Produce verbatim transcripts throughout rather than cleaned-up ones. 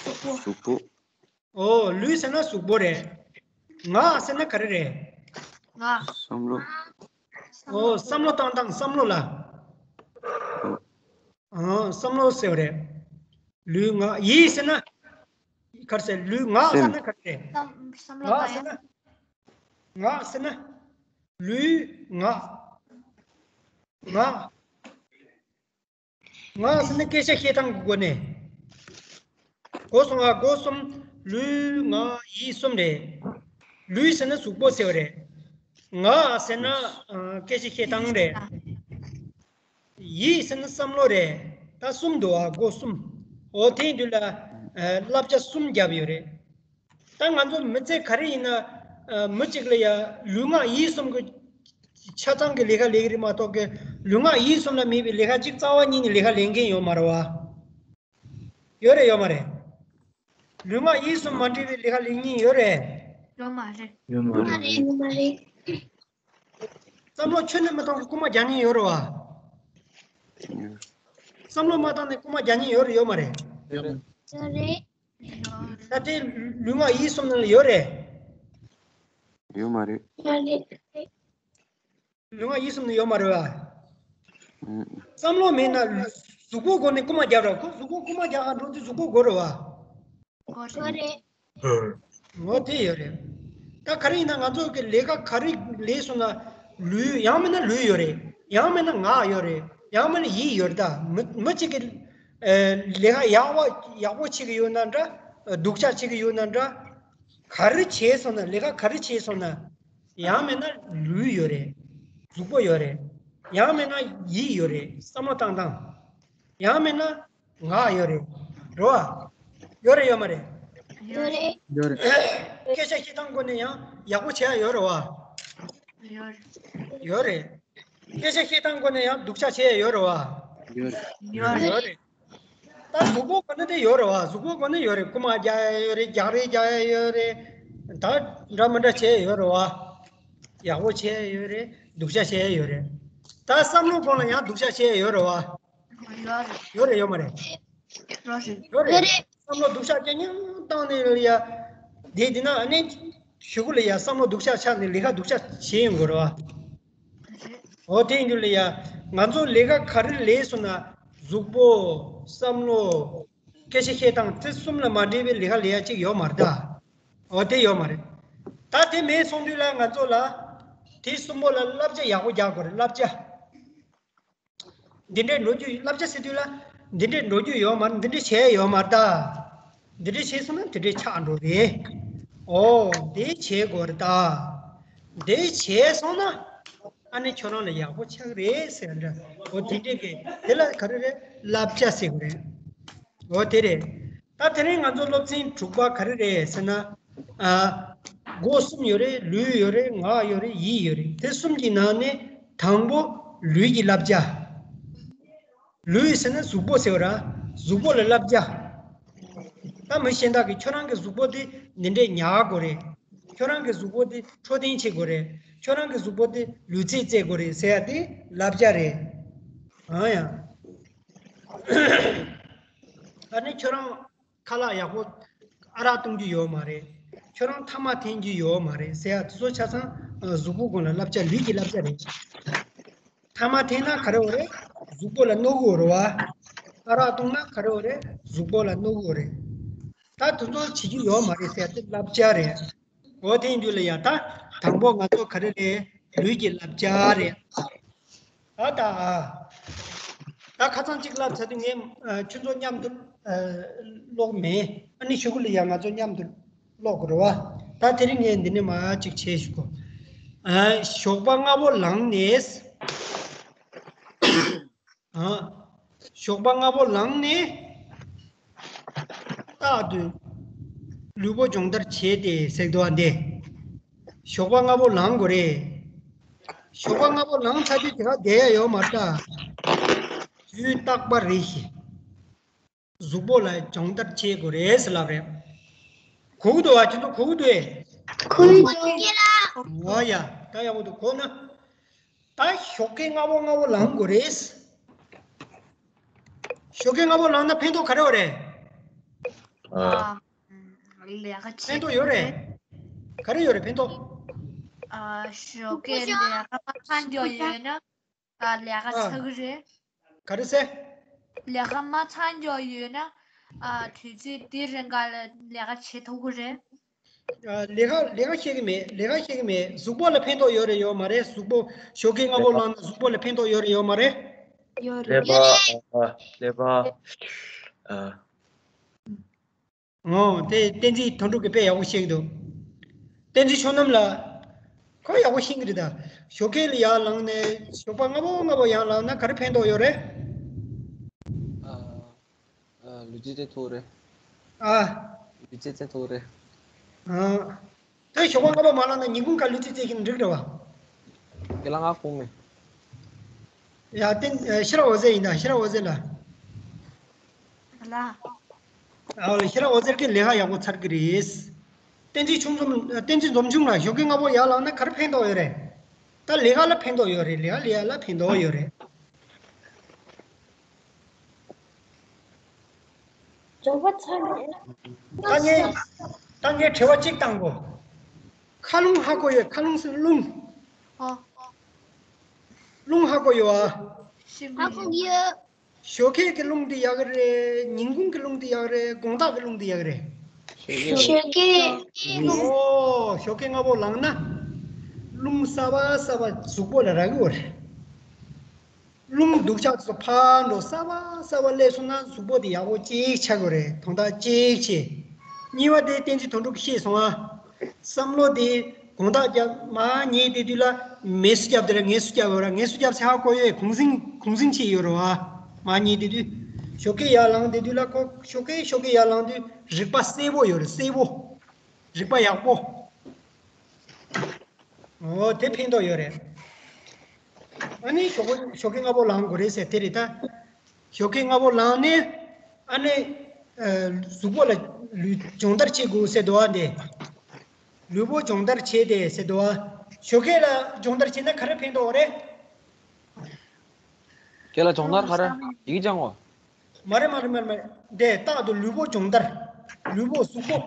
གཟུགས་པོ། ཨོ། ལུས་ཟེར་ན་གཟུགས་པོ་རེད། ངག་ཟེར་ན་ག་རེ་རེད། ངག་བསམ་བློ། ཨོ། བསམ་བློ་བཏང་སྟངས། བསམ་བློ་ལ། ཨོ། བསམ་བློ་ཟེར་བ་རེད། ལུས་ངག་ཡིད་ཟེར་ན། ག་རེ་ཟེར། ལུས་ངག་ཟེར་ན་ག་རེ་རེད། བསམ་བསམ་བློ་ངག་བཏང་ཟེར་ན། ངག་ཟེར་ན། ལུས་ངག་ངག་ངག་ཟེར་ན་སྐད་ཆ་བཤད་སྟངས་ཀྱི་སྒོ་ནས། སྒོ་གསུམ། ཨ། སྒོ་གསུམ། ལུས་ངག་ཡིད་གསུམ་རེད། ལུས་ཟེར་ན་གཟུགས་པོ་ཟེར་བ་རེད། ངག་ཟེར་ན། ཨ། སྐད་ཆ་བཤད་སྟངས་རེད། ཡིད་ཟེར་ན་བསམ་བློ་རེད། ད་གསུམ་འདུག་ཨ། སྒོ་གསུམ། འོ། དེ་ཡིན་དུས་ལ། ཨ། བསླབ་བྱ་གསུམ་བརྒྱབ་ཡོད་རེད། ད་ང་ཚོ་མི་ཚེ་ག་རེ་ཡིན་ན། ཨ། མི་གཅིག་ལ་ཡ་ལུས་ངག་ཡིད་གསུམ་གྱི་ཆ་ཚང་གི་ལས་ཀ་ལས་ཀྱི་རེད་མ་གཏོགས་ཀྱི། ལུས་ངག་ཡིད་གསུམ་ལ་མེད་པའི་ལས་ཀ་གཅིག་རྩ་བ་ཉིད་ནས་ལས་ཀ་ལས་མཁན་ཡོད་མ་རེད་བ། ཡོད་རེད་ཡོད་མ་རེད། ལུས་ངག་ཡིད་གསུམ་མ་འདྲེས་པའི་ལས་ཀ་ལས་མཁན་ཡོད་རེད། ཡོད་མ་རེད། ཡོད་མ་རེད། ཡོད་མ་རེད། བསམ་བློ་ཁྱོན་ནས་མི་གཏོང་གི་རྐུ་མ་རྒྱག་མཁན་ཡོད་རེད་བ། བསམ་བློ་མ་བཏང་ནས་རྐུ་མ་རྒྱག་མཁན་ཡོད་རེད་ཡོད་མ་རེད། ཡོད་རེད། ད་དེ་ལུས་ངག་ཡིད་གསུམ་ནང་ལ་ཡོད་རེད། ཡོད་མ་རེད། ལུས་ངག་ཡིད་གསུམ་ནང་ཡོད་མ་རེད་བ། ཨང་། བསམ་བློ་མེད་ན་གཟུགས་པོའི་སྒོ་ནས་རྐུ་མ་རྒྱག་ར། ཁོ་གཟུགས་པོ་རྐུ་མ་རྒྱག་ག་འགྲོ་དུས་གཟུགས་པོ་དགོས་རེད་བ། དགོས་རེད། འོ། དེ་ཡོད་རེད། ད་ག་རེ་ཡིན་ན་ང་ཚོ་གི་ལས་ཀ་ག་རེ་ལས་སོང་ན་ལུས། ཡང་མིན་ན་ལུས་ཡོད་རེད། ཡང་མིན་ན་ངག་ཡོད་རེད། ཡང་མིན་ན་ཡིད་ཡོད་རེད། ད་མི་མི་གཅིག་གི། ཨ། ལས་ཀ་ཡག་པོ་ཡག་པོ་བྱེད་ཀྱི་ཡོད་ན་འདྲ། སྡུག་ཅག་བྱེད་ཀྱི་ཡོད་ན་འདྲ། ག་རེ་བྱས་སོང་ན། ལས་ཀ་ག་རེ་བྱས་སོང་ན། ཡང་མིན་ན་ལུས་ཡོད་རེད། གཟུགས་པོ་ཡོད་རེད། ཡང་མིན་ན་ཡིད་ཡོད་རེད། བསམ་བློ་བཏང་སྟངས། ཡང་མིན་ན་ངག་ཡོད་རེད། རེད་བ། ཡོད་རེད་ཡོད་མ་རེད། ཡོད་རེད། ཡོད་རེད། སྐད་ཆ་བཤད་སྟངས་སྒོ་ནས་ཡང་ཡག་པོ་བྱས་ཡོད་རེད་བ། ཡོད་རེད། ཡོད་རེད། སྐད་ཆ་བཤད་སྟངས་སྒོ་ནས་ཡང་སྡུག་ཅག་བྱས་ཡོད་རེད་བ། ཡོད་རེད། ཡོད་རེད། ཡོད་རེད། ད་གཟུགས་པོ་སྒོ་ནས་དེ་ཡོད་རེད་བ། གཟུགས་པོ་སྒོ་ནས་ཡོད་རེད། རྐུ་མ་རྒྱག་ཡ་ཡོད་རེད། རྒྱག་རེས་རྒྱག་ཡ་ཡོད་རེད། ད་འདྲ་མི་འདྲ་བྱས་ཡོད་རེད་བ། ཡག་པོ་བྱས་ཡོད་རེད། སྡུག་ཅག་བྱས་ཡོད་རེད། ད་བསམ་བློ་སྒོ་ལ་ཡང་སྡུག་ཅག་བྱས་ཡོད་རེད་བ། ཡོད་རེད། ཡོད་རེད་ཡོད་མ་རེད། ཡོད་རེད། ཡོད་རེད། བསམ་བློ་སྡུག་ཅག་རྐྱང་རྐྱང་བཏང་ནས་ཡ། དེ་དེ་ན་ཨ་ནི་གཞུག་གུ་ལ་ཡ་བསམ་བློ་སྡུག་ཅག་ཆགས་ནས་ལས་ཀ་སྡུག་ཅག་བྱེད་ཡོང་གི་རེད་བ། འོ། དེ་ཡིན་དུས་ལ་ཡ། ང་ཚོ་ལས་ཀ་ག་རེ་ལས་སོང་ན་གཟུགས་པོ། བསམ་བློ། སྐད་ཆ་བཤད་སྟངས། དེ་གསུམ་ལ་མ་འདྲེས་པའི་ལས་ཀ་ལས་ཡ་གཅིག་ཡོད་མ་རེད་ད། འོ། དེ་ཡོད་མ་རེད། ད་དེ་མེད་སོང་དུས་ལ་ང་ཚོ་ལ་དེ་གསུམ་པོ་ལ་བསླབ་བྱ་ཡག་པོ་རྒྱག་དགོས་རེད། བསླབ་བྱ། འདི་འདྲའི་འགྲོ་རྒྱུ། བསླབ་བྱ་ཟེར་དུས་ལ་འདི་འདྲའི་འགྲོ་རྒྱུ་ཡོད་མ་རེད། འདི་འདྲའི་བྱས་ཡོད་མ་རེད་ད། འདི་འདྲའི་བྱས་སོང་ན་འདི་འདྲའི་ཆགས་འགྲོ་རེད། འོ། འདི་བྱེད་དགོས་རེད་ད། འདི་བྱས་སོང་ན་ཨ་ནི་ཁྱོད་རང་ལ་ཡག་པོ་ཆགས་རེད་ཟེར་འདྲ། འོ། དེ་འདྲའི་གི་དེ་ལ་ག་རེ་རེད། བསླབ་བྱ་ཟེར་གི་རེད། འོ། དེ་རེད། ད་དེ་རིང་ང་ཚོ་སློབ་ཚན་དྲུག་པ་ག་རེ་རེད་ཟེར་ན། ཨ། སྒོ་གསུམ་ཡོད་རེད། ལུས་ཡོད་རེད། ངག་ཡོད་རེད། ཡིད་ཡོད་རེད། དེ་གསུམ་གྱི་ནང་ནས་དང་པོ་ལུས་ཀྱི་བསླབ་བྱ། ལུས་ཟེར་ན་གཟུགས་པོ་ཟེར་བ་ར། གཟུགས་པོ་ལ་བསླབ་བྱ། ད་མི་གཞན་དག་གིས་ཁྱོད་རང་གི་གཟུགས་པོ་དེ་འདི་འདྲས་ཉར་དགོས་རེད། ཁྱོད་རང་གི་གཟུགས་པོ་དེ་འཕྲོད་བསྟེན་བྱེད་དགོས་རེད། ཁྱོད་རང་གི་གཟུགས་པོ་དེ་ལུས་རྩལ་རྩེད་དགོས་རེད་ཟེར་ཡ་དེ་བསླབ་བྱ་རེད། ཨང་ཡ། ཨ་ནི་ཁྱོད་རང་ཁ་ལག་ཡག་པོ་ཨ་རག་བཏུང་རྒྱུ་ཡོད་མ་རེད། ཁྱོད་རང་ཐ་མག་འཐེན་རྒྱུ་ཡོད་མ་རེད་ཟེར་ཡ་དེ་ཚོ་ཆ་ཚང་། ཨ། གཟུགས་པོ་སྒང་ལ་བསླབ་བྱ། ལུས་ཀྱི་བསླབ་བྱ་རེད། ཐ་མག་འཐེན་ན་ག་རེ་ཡོད་རེད། གཟུགས་པོ་ལ་གནོད་ཀྱི་ཡོད་རེད་བ། ཨ་རག་བཏུང་ན་ག་རེ་ཡོད་རེད། གཟུགས་པོ་ལ་གནོད་ཀྱི་ཡོད་རེད། ད་དེ་ཚོ་བྱེད་རྒྱུ་ཡོད་མ་རེད་ཟེར་ཡ་དེ་བསླབ་བྱ་རེད། འོ། དེ་ཡིན་དུས་ལ་ཡ། ད་དང་པོ་ང་ཚོ་ག་རེ་རེད། ལུས་ཀྱི་བསླབ་བྱ་རེད། ད་ད་ད་ཁ་སང་གཅིག་བསླབས་ཚར་དུས་ངས། ཨ། ཁྱོད་ཚོ་མཉམ་དུ། ཨ། ཀློག་མེད། ཨ་ནི་གཞུག་གུ་ལ་ཡ་ང་ཚོ་མཉམ་དུ་ཀློག་དགོས་རེད་བ། ད་དེ་རིང་ངས་འདི་ནས་མར་གཅིག་བྱས་ཞུ་གོ། ཨ། ཞོགས་པ་སྔ་པོ་ལངས་ནས། ཨ། ཞོགས་པ་སྔ་པོ་ལངས་ནས་རྟག་ཏུ་ལུས་པོ་སྦྱོང་བརྡར་བྱས་ཏེ་ཟེར་འདུག་བ། འདི་ཞོགས་པ་སྔ་པོ་ལངས་དགོས་རེད། ཞོགས་པ་སྔ་པོ་ལངས་ཚར་དུས་དེ་ག་བསྡད་ཡ་ཡོད་མ་རེད་ད། དུས་རྟག་པར་རེ་ཞིག་གཟུགས་པོ་ལ་སྦྱོང་བརྡར་བྱེད་དགོས་རེད་ཟེར་ལབ་རེད། གོ་གི་འདུག་བ། ཁྱེད་ཚོ་གོ་གི་འདུག་ཨེ། གོ་གི་འདུག་ཁྱེད་ལགས། འོ་ཡ། ད་ཡག་པོ་འདུག་གོ་ན། ད་ཞོགས་ཀས་སྔ་པོ་སྔ་པོ་ལངས་དགོས་རེད། ཞོགས་ཀས་སྔ་པོ་ལངས་ན་ཕན་ཐོགས་ག་རེ་ཡོད་རེད། ཨ། ཨ། ལས་ཀ་བྱེད་ཕན་ཐོགས་ཡོད་རེད། ག་རེ་ཡོད་རེད་ཕན་ཐོགས། ཨ། ཞོགས་ཀས་ལས་ཀ་མ་ཚར་མགྱོགས་ཡོད་ན། ཨ། ལས་ཀ་ཨ། ཚར་གི་རེད། ག་རེ་ཟེར། ལས་ཀ་མ་ཚར་མགྱོགས་ཡོད་ན། ཨ། དུས་ཚོད་དེ་རིང་ག་ལ་ལས་ཀ་བྱེད་ཐུབ་གི་རེད། ཨ། ལས་ཀ་ལས་ཀ་བཤད་གི་མེད། ལས་ཀ་བཤད་གི་མེད། གཟུགས་པོ་ལ་ཕན་ཐོགས་ཡོད་རེད་ཡོད་མ་རེད། གཟུགས་པོ་ཞོགས་ཀས་སྔ་པོ་ལངས་ན་གཟུགས་པོ་ལ་ཕན་ཐོགས་ཡོད་རེད་ཡོད་མ་རེད། ཡོད་རེད། ཀླད་པ། ཨ། ཀླད་པ། ཨ། ཨོ། དེ་བསྟན་འཛིན་དོན་གྲུབ་ཀྱིས་དཔེ་ཡག་པོ་བཤད་ཀྱི་འདུག་བསྟན་འཛིན་ཆོས་རྣམ་ལགས། ཁོ་ཡག་པོ་ཤེས་ཀྱི་རེད་ད། ཞོགས་ཀས་ལ་ཡར་ལངས་ནས་ཞོགས་པ་སྔ་པོ་སྔ་པོ་ཡར་ལངས་ན་ག་རེ་ཕན་ཐོགས་ཡོད་རེད། ཨ། ཨ། ལུས་རྩལ་རྩེད་ཐུབ་རེད། ཨ། ལུས་རྩལ་རྩེད་ཐུབ་རེད། ཨ། ད་ཞོགས་པ་སྔ་པོ་མ་ལངས་ན་ཉིན་གུང་ག་ལུས་རྩལ་རྩེད་ཀྱི་འགྲིག་རེད་བ། ཁྱེད་ལ་ང་ཁུངས་མེད། ཡ། བསྟན། ཤེས་རབ་འོད་ཟེར་ཡིན་ད། ཤེས་རབ་འོད་ཟེར་ལ། ལ། ཨ། ཤེས་རབ་འོད་ཟེར་གྱིས་ལས་ཀ་ཡག་པོ་ཚར་གི་རེད། བསྟན་འཛིན་ཆུང་འཛོམས། བསྟན་འཛིན་འཛོམས་ཆུང་ལགས། ཞོགས་ཀས་སྔ་པོ་ཡར་ལངས་ན་ག་རེ་ཕན་ཐོགས་ཡོད་རེད། ད་ལས་ཀ་ལ་ཕན་ཐོགས་ཡོད་རེད། ལས་ཀ་ལས་ཡ་ལ་ཕན་ཐོགས་ཡོད་རེད། ཞོགས་པ་ཚར་ནས། ད་ངས། ད་ངས་དྲི་བ་གཅིག་བཏང་གོ། མཁའ་རླུང་ཧ་གོ་ཡོད། མཁའ་རླུང་ཟེར་རླུང་། ཨོ། རླུང་ཧ་གོ་ཡོད་ཨ། ཧ་གོ་ཡོད། ཞོགས་ཀས་ཀྱི་རླུང་འདི་ཡག་གི་རེད། ཉིན་གུང་གི་རླུང་འདི་ཡག་གི་རེད། དགོང་དག་གི་རླུང་འདི་ཡག་གི་རེད། ཞོགས་ཀས། ཨོ། ཞོགས་ཀས་སྔ་པོ་ལངས་ན། རླུང་གསར་པ་གསར་པ་གཟུགས་པོ་ལ་རག་གི་ཡོད་རེད། རླུང་སྡུག་ཅག་ཚོ་ཕར་འགྲོ། གསར་པ་གསར་པ་སླེབས་སོང་ན་གཟུགས་པོ་དེ་ཡག་པོ་གཅིག་ཆགས་ཀྱི་རེད། དོན་དག་གཅིག་བྱས། གཉིས་པ་དེ་བསྟན་འཛིན་དོན་གྲུབ་ཀྱིས་བཤད་སོང་ཨ། བསམ་བློ་དེ་དགོང་དག་རྒྱབ་མར་ཉལ་བསྡད་དུས་ལ་མེ་སུ་རྒྱབ་དེ་ར་ངལ་གསོ་རྒྱབ་ཡོད་ར། ངལ་གསོ་རྒྱབ་ཚེ་ཧ་གོ་ཡོད། གུང་གསེང་གུང་གསེང་བྱས་ཡོད་ར་བ། མར་ཉལ་བསྡད་དུས། ཞོགས་ཀས་ཡར་ལངས་བསྡད་དུས་ལ་ཁོ་ཞོགས་ཀས་ཞོགས་ཀས་ཡར་ལངས་དུས་རིག་པ་གསལ་པོ་ཡོད་རེད། གསལ་པོ། རིག་པ་ཡག་པོ། ཨོ། དེ་ཕན་ཐོགས་ཡོད་རེད། ཨ་ནི་ཞོགས་པ་ཞོགས་ཀས་སྔ་པོ་ལངས་དགོས་རེད་ཟེར་དེ་རེད་ད། ཞོགས་ཀས་སྔ་པོ་ལངས་ནས་ཨ་ནི། ཨ། གཟུགས་པོ་ལ་ལུས་སྦྱོང་བརྡར་བྱེད་དགོས་ཟེར་འདུག་ཨ། འདི་ལུས་པོ་སྦྱོང་བརྡར་བྱེད་དེ་ཟེར་འདུག་ཨ། ཞོགས་ཀས་ལ་སྦྱོང་བརྡར་བྱེད་ན་ག་རེ་ཕན་ཐོགས་རེད། ཁྱེད་ལ་སྦྱོང་བརྡར་ག་རེ་ཡིག་སྦྱང་གོ། མ་རེད་མ་རེད་མ་རེད་མ་རེད། འདི་རྟག་ཏུ་ལུས་པོ་སྦྱོང་བརྡར། ལུས་པོ་གཟུགས་པོ།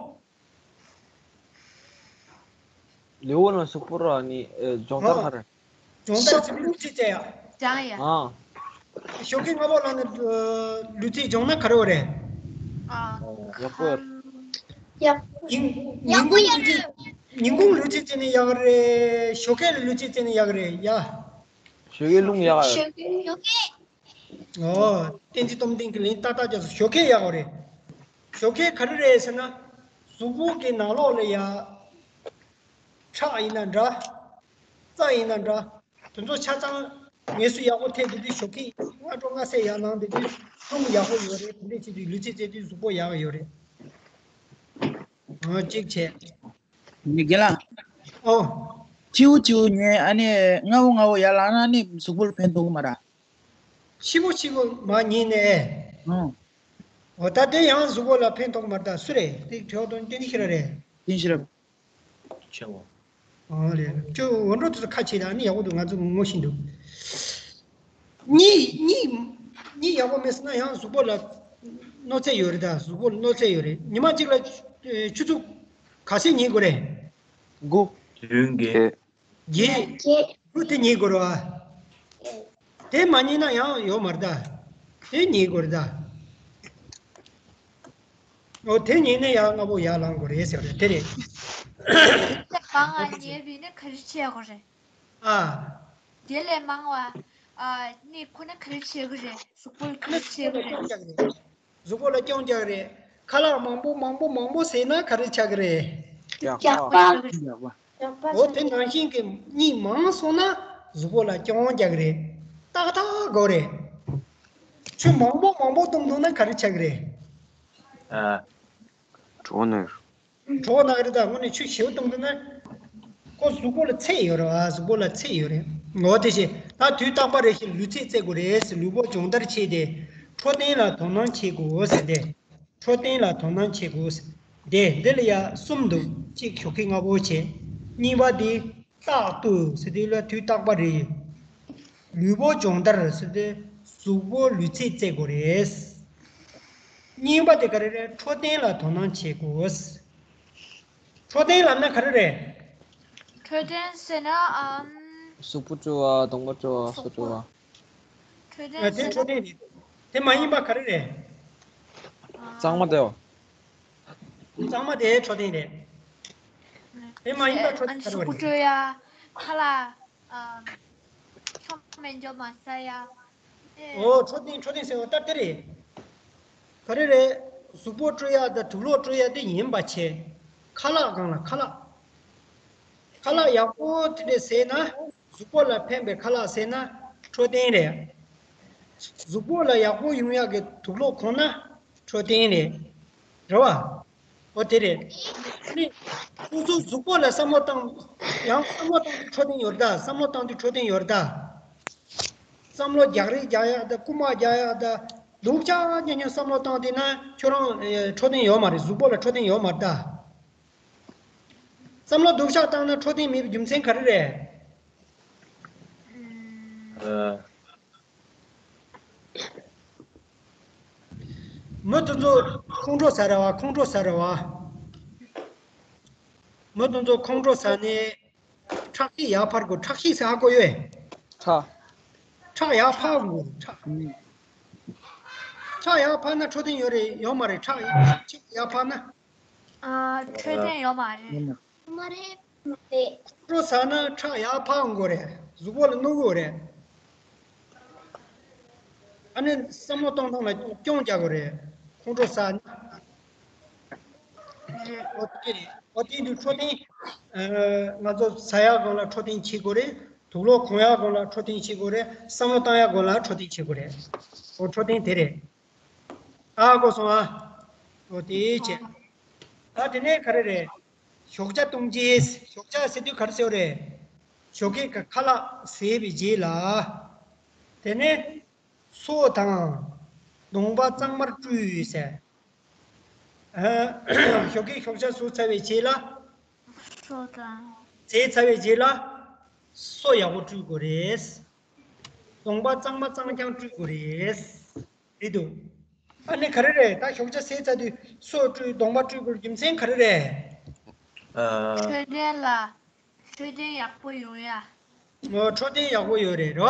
ལེའུ་ན་སུ་པུ་ར་ནི་ཨེ་སྦྱོང་བརྡར་ཧ་རེ། སྦྱོང་བརྡར་ཚིག་ལུས་ཚིག་བཅས་ཡ། སྦྱང་ཡ། ཨ། ཞོགས་ཀས་སྔ་པོ་ལངས་ནས་ལུས་ཚིག་སྦྱོང་ན་ག་རེ་བ་རེད། ཨ། ཡག་པོ་ཡོད། ཡག་ཉིན་ཉིན་གུང་ལུས་ཚིག་ཉིན་གུང་ལུས་ཚིག་བཅས་ནས་ཡག་རེད། ཞོགས་ཀས་ལ་ལུས་ཚིག་བཅས་ནས་ཡག་རེད་ཡ། ཞོགས་ཀས་རླུང་ཡག་ཡོད། ཞོགས་ཀས། ཨོ། བསྟན་འཛིན་སྟོབས་ལྡན་གྱིས་ལན་ཏག་ཏག་རྒྱབ་སོང་། ཞོགས་ཀས་ཡག་པོ་རེད། ཞོགས་ཀས་ག་རེ་རེད་ཟེར་ན། གཟུགས་པོ་གི་ནང་ལོགས་ལ་ཡ། ཁྲག་ཡིན་ན་འདྲ། རྩ་ཡིན་ན་འདྲ། དེ་ཚོ་ཆ་ཚང་ངལ་གསོ་ཡག་པོ་ཐེབས་དུས་དུས་ཞོགས་ཀས་སྔ་དྲོ་སྔ་སེ་ཡར་ལངས་དུས་དུས་རླུང་ཡག་པོ་ཡོད་རེད། དེ་འདྲས་བྱེད་དུས་ལུས་ཚིག་བཅད་དུས་གཟུགས་པོ་ཡག་ཡོད་རེད། ཨོ་གཅིག་བྱས། མི་རྒན་ལགས། ཨོ། ཕྱི་པོ་ཕྱི་པོ་ཉལ་ཨ་ནི་སྔ་པོ་སྔ་པོ་ཡར་ལངས་ན་ཨ་ནི་གཟུགས་པོར་ཕན་ཐོགས་ཀྱི་མ་རེད། ཕྱི་པོ་ཕྱི་པོ་མར་ཉལ་ནས། ཨོ། འོ་ད་དེ་ཡང་གཟུགས་པོ་ལ་ཕན་ཐོགས་མ་རེད་ད། སུ་རེད། དེ་དྲི་བ་དང་བསྟན་ཤེས་ར་རེད། བསྟན་ཤེས་ར། ཆེ་བ། ཨོ་རེད། ཁྱོད་འོ་འགྲོ་དེ་ཚོ་ཁ་ཕྱེ་ད་ནི་ཡག་པོ་འདུག་ང་ཚོ་ངོ་ཤེས་འདུག་གཉིད་གཉིད་གཉིད་ཡག་པོ་མེད་སོང་ན་ཡང་གཟུགས་པོ་ལ་གནོད་འཚེ་ཡོད་རེད་ད། གཟུགས་པོ་ལ་གནོད་འཚེ་ཡོད་རེད། ཉི་མ་གཅིག་ལ་ཆུ་ཚོད་ག་ཚད་ཉལ་དགོས་རེད། དགུ། བདུན་བརྒྱད། བརྒྱད། བརྒྱད། དགུ་དེ་ཉལ་དགོས་རེད་བ། དེ་མ་ཉལ་ན་ཡང་ཡོད་མ་རེད་ད། དེ་ཉལ་དགོས་རེད་ད། ཨོ་དེ་ཉལ་ནས་ཡང་སྔ་པོ་ཡར་ལངས་དགོས་རེད་ཟེར་བ་རེད། དེ་རེད། དེ་ལས་མང་བ་ཉལ་བས་ན་ག་རེ་བྱེད་དགོས་རེད། ཨ། དེ་ལས་མང་བ། ཨ། གཉིད་ཁུག་ན་ག་རེ་བྱེད་དགོས་རེད། གཟུགས་པོར་ག་རེ་བྱེད་དགོས་རེད། གཟུགས་པོ་ལ་སྐྱོན་རྒྱག་རེད། ཁ་ལག་མང་པོ་མང་པོ་མང་པོ་ཟས་ན་ག་རེ་ཆགས་ཀྱི་རེད། རྒྱགས་པ། རྒྱགས་པ། འོ་དེ་ནང་བཞིན་གྱི་གཉིད་མང་སོང་ན་གཟུགས་པོ་ལ་སྐྱོན་རྒྱག་གི་རེད། ཏག་ཏག་དགོས་རེད། ཆུ་མང་པོ་མང་པོ་བཏུང་བཏུང་ན་ག་རེ་ཆགས་ཀྱི་རེད། ཨ། གྲོད་ནས། གྲོད་ནག་རེད་ད། དངོས་གནས་ཆུ་ཞེ་པོ་བཏུང་འདུག་ན། ཁོ་གཟུགས་པོ་ལ་ཚད་ཡོད་རེད་བ། གཟུགས་པོ་ལ་ཚད་ཡོད་རེད། འོ་དེ་བཞིན་ད་དུས་རྟག་པར་རེ་བཞིན་ལུས་ཚིག་རྩེ་དགོས་རེད། ལུས་པོ་སྦྱོང་བརྡར་བྱས་ཏེ། འཕྲོད་བསྟེན་ལ་དོ་སྣང་བྱེད་དགོས་ཟེར་ཏེ། འཕྲོད་བསྟེན་ལ་དོ་སྣང་བྱེད་དགོས། དེ་འདི་ལ་ཡ་གསུམ་འདུག་གཅིག་ཞོགས་ཀས་སྔ་པོ་བྱས། གཉིས་པ་དེ། རྟག་ཏུ་ཟེར་དུས་ལ་དུས་རྟག་པ་རེད། ལུས་པོ་སྦྱོང་བརྡར་ཟེར་དུས་གཟུགས་པོ་ལུས་ཚིག་རྩེ་དགོས་རེད། གཉིས་པ་དེ་ག་རེ་རེད། འཕྲོད་བསྟེན་ལ་དོ་སྣང་བྱེད་དགོས། འཕྲོད་བསྟེན་ལབ་ན་ག་རེ་རེད། འཕྲོད་བསྟེན་ཟེར་ན་ཨམ། གཟུགས་པོ་བཀྲུ་བ། གདོང་པ་བཀྲུ་བ། སོ་བཀྲུ་བ། འཕྲོད་བསྟེན་དེ་ཟེར་འཕྲོད་བསྟེན་རེད། དེ་མ་ཡིན་པ་ག་རེ་རེད། གཙང་མ་དེའོ། གཙང་མ་དེ་འཕྲོད་བསྟེན་རེད། དེ་མ་ཡིན་པ་འཕྲོད་བསྟེན་ག་རེ་རེད། གཟུགས་པོ་བཀྲུ་ཡ། ཁ་ལག་ཨམ། ཁྱོག་མེད་འཇོག་མ་ཟ་ཡ། ཨོ་འཕྲོད་བསྟེན་འཕྲོད་བསྟེན་ཟེར་བ་ལྟར་དེ་རེད། ག་རེ་རེད། གཟུགས་པོ་བཀྲུ་ཡག་དང་དུག་ལོག་བཀྲུ་ཡག་དེ་ཡིན་པ་བྱས། ཁ་ལག་སྒང་ལ་ཁ་ལག་ཁ་ལག་ཡག་པོ་དེ་འདྲས་ཟས་ན། གཟུགས་པོ་ལ་ཕན་པའི་ཁ་ལག་ཟས་ན་འཕྲོད་བསྟེན་རེད། གཟུགས་པོ་ལ་ཡག་པོ་ཡོང་ཡག་གི་དུག་ལོག་གོན་ན་འཕྲོད་བསྟེན་རེད། རེད་བ། ཨོ་དེ་རེད། ཨ་ནི། སོ་སོ་གཟུགས་པོ་ལ་བསམ་བློ་བཏང་། ཡང་བསམ་བློ་བཏང་དུས་འཕྲོད་བསྟེན་ཡོད་རེད་ད། བསམ་བློ་བཏང་དུས་འཕྲོད་བསྟེན་ཡོད་རེད་ད། བསམ་བློ་རྒྱག་རེས་རྒྱག་ཡག་ད། རྐུ་མ་རྒྱག་ཡག་ད། སྡུག་ཅག་ཉན་ཉན་བསམ་བློ་བཏང་དེ་ན་ཁྱོད་རང་འཕྲོད་བསྟེན་ཡོད་མ་རེད། གཟུགས་པོ་ལ་འཕྲོད་བསྟེན་ཡོད་མ་རེད་ད། བསམ་བློ་སྡུག་ཅག་བཏང་ན་འཕྲོད་བསྟེན་མེད་པའི་རྒྱུ་མཚན་ག་རེ་རེད། མི་དེ་ཚོ་ཁོང་ཁྲོ་ཟ་རེད་བ། ཁོང་ཁྲོ་ཟ་རེད་བ། མི་དེ་ཚོ་ཁོང་ཁྲོ་ཟ་ནས་ཁྲག་ཤེད་ཡར་འཕར་དགོས། ཁྲག་ཤེད་ཟེར་ཧ་གོ་ཡོད། ཁྲག་ཁྲག་ཡར་འཕར་དགོས། ཁྲག་ཁྲག་ཡར་འཕར་ན་འཕྲོད་བསྟེན་ཡོད་རེད་ཡོད་མ་རེད། ཁྲག་ཡར་ཡར་འཕར་ན། ཨ། འཕྲོད་བསྟེན་ཡོད་མ་རེད། མ་རེད། ཁྲག་ཟ་ན་ཁྲག་ཡར་འཕར་འགོ་རེད། གཟུགས་པོ་ལ་གནོད་གོ་རེད། ཨ་ནི་བསམ་བློ་གཏོང་སྟངས་ལ་སྐྱོན་རྒྱག་གོ་རེད། ཁོང་ཁྲོ་ཟ་ན། ཨོ་དེ་རེད། ཨོ་དེ་འདུག་འཕྲོད་བསྟེན། ང་ཚོ་ཟ་ཡག་སྒང་ལ་འཕྲོད་བསྟེན་བྱེད་དགོས་རེད། དུག་ལོག་གོན་ཡག་སྒང་ལ་འཕྲོད་བསྟེན་བྱེད་དགོས་རེད། བསམ་བློ་བཏང་ཡག་སྒང་ལ་འཕྲོད་བསྟེན་བྱེད་དགོས་རེད། ཨོ་འཕྲོད་བསྟེན་དེ་རེད། ཨ་གོ་སོང་ཨ། འོ་དེ་བྱས། ད་དེ་ནས་ག་རེ་རེད། ཞོགས་ཇ་བཏུང་རྗེས། ཞོགས་ཇ་ཟེར་དུས་ག་རེ་ཟེར་བ་རེད། ཞོགས་ཀས་ཁ་ལག་ཟས་པའི་རྗེས་ལ། དེ་ནས་སོ་དང་གདོང་པ་གཙང་མར་བཀྲུས་ཟེར། ཞོགས་ཀས་ཞོགས་ཇ་ཟོས་ཚར་བའི་རྗེས་ལ། སོ་དང་། ཟས་ཚར་བའི་རྗེས་ལ། སོ་ཡག་པོ་བཀྲུ་དགོས་རེད། གདོང་པ་གཙང་མ་གཙང་རྐྱང་བཀྲུ་དགོས་རེད། རེད་འདུག་ཨ་ནི་ག་རེ་རེད། ད་ཞོགས་ཇ་ཟས་ཚར་དུས་སོ་བཀྲུས་གདོང་པ་བཀྲུས་དགོས་རྒྱུ་མཚན་ག་རེ་རེད། ཨ། འཕྲོད་བསྟེན་ལ་འཕྲོད་བསྟེན་ཡག་པོ་ཡོང་ཡ། འོ་འཕྲོད་བསྟེན་ཡག་པོ་ཡོད་རེད་རེད་བ།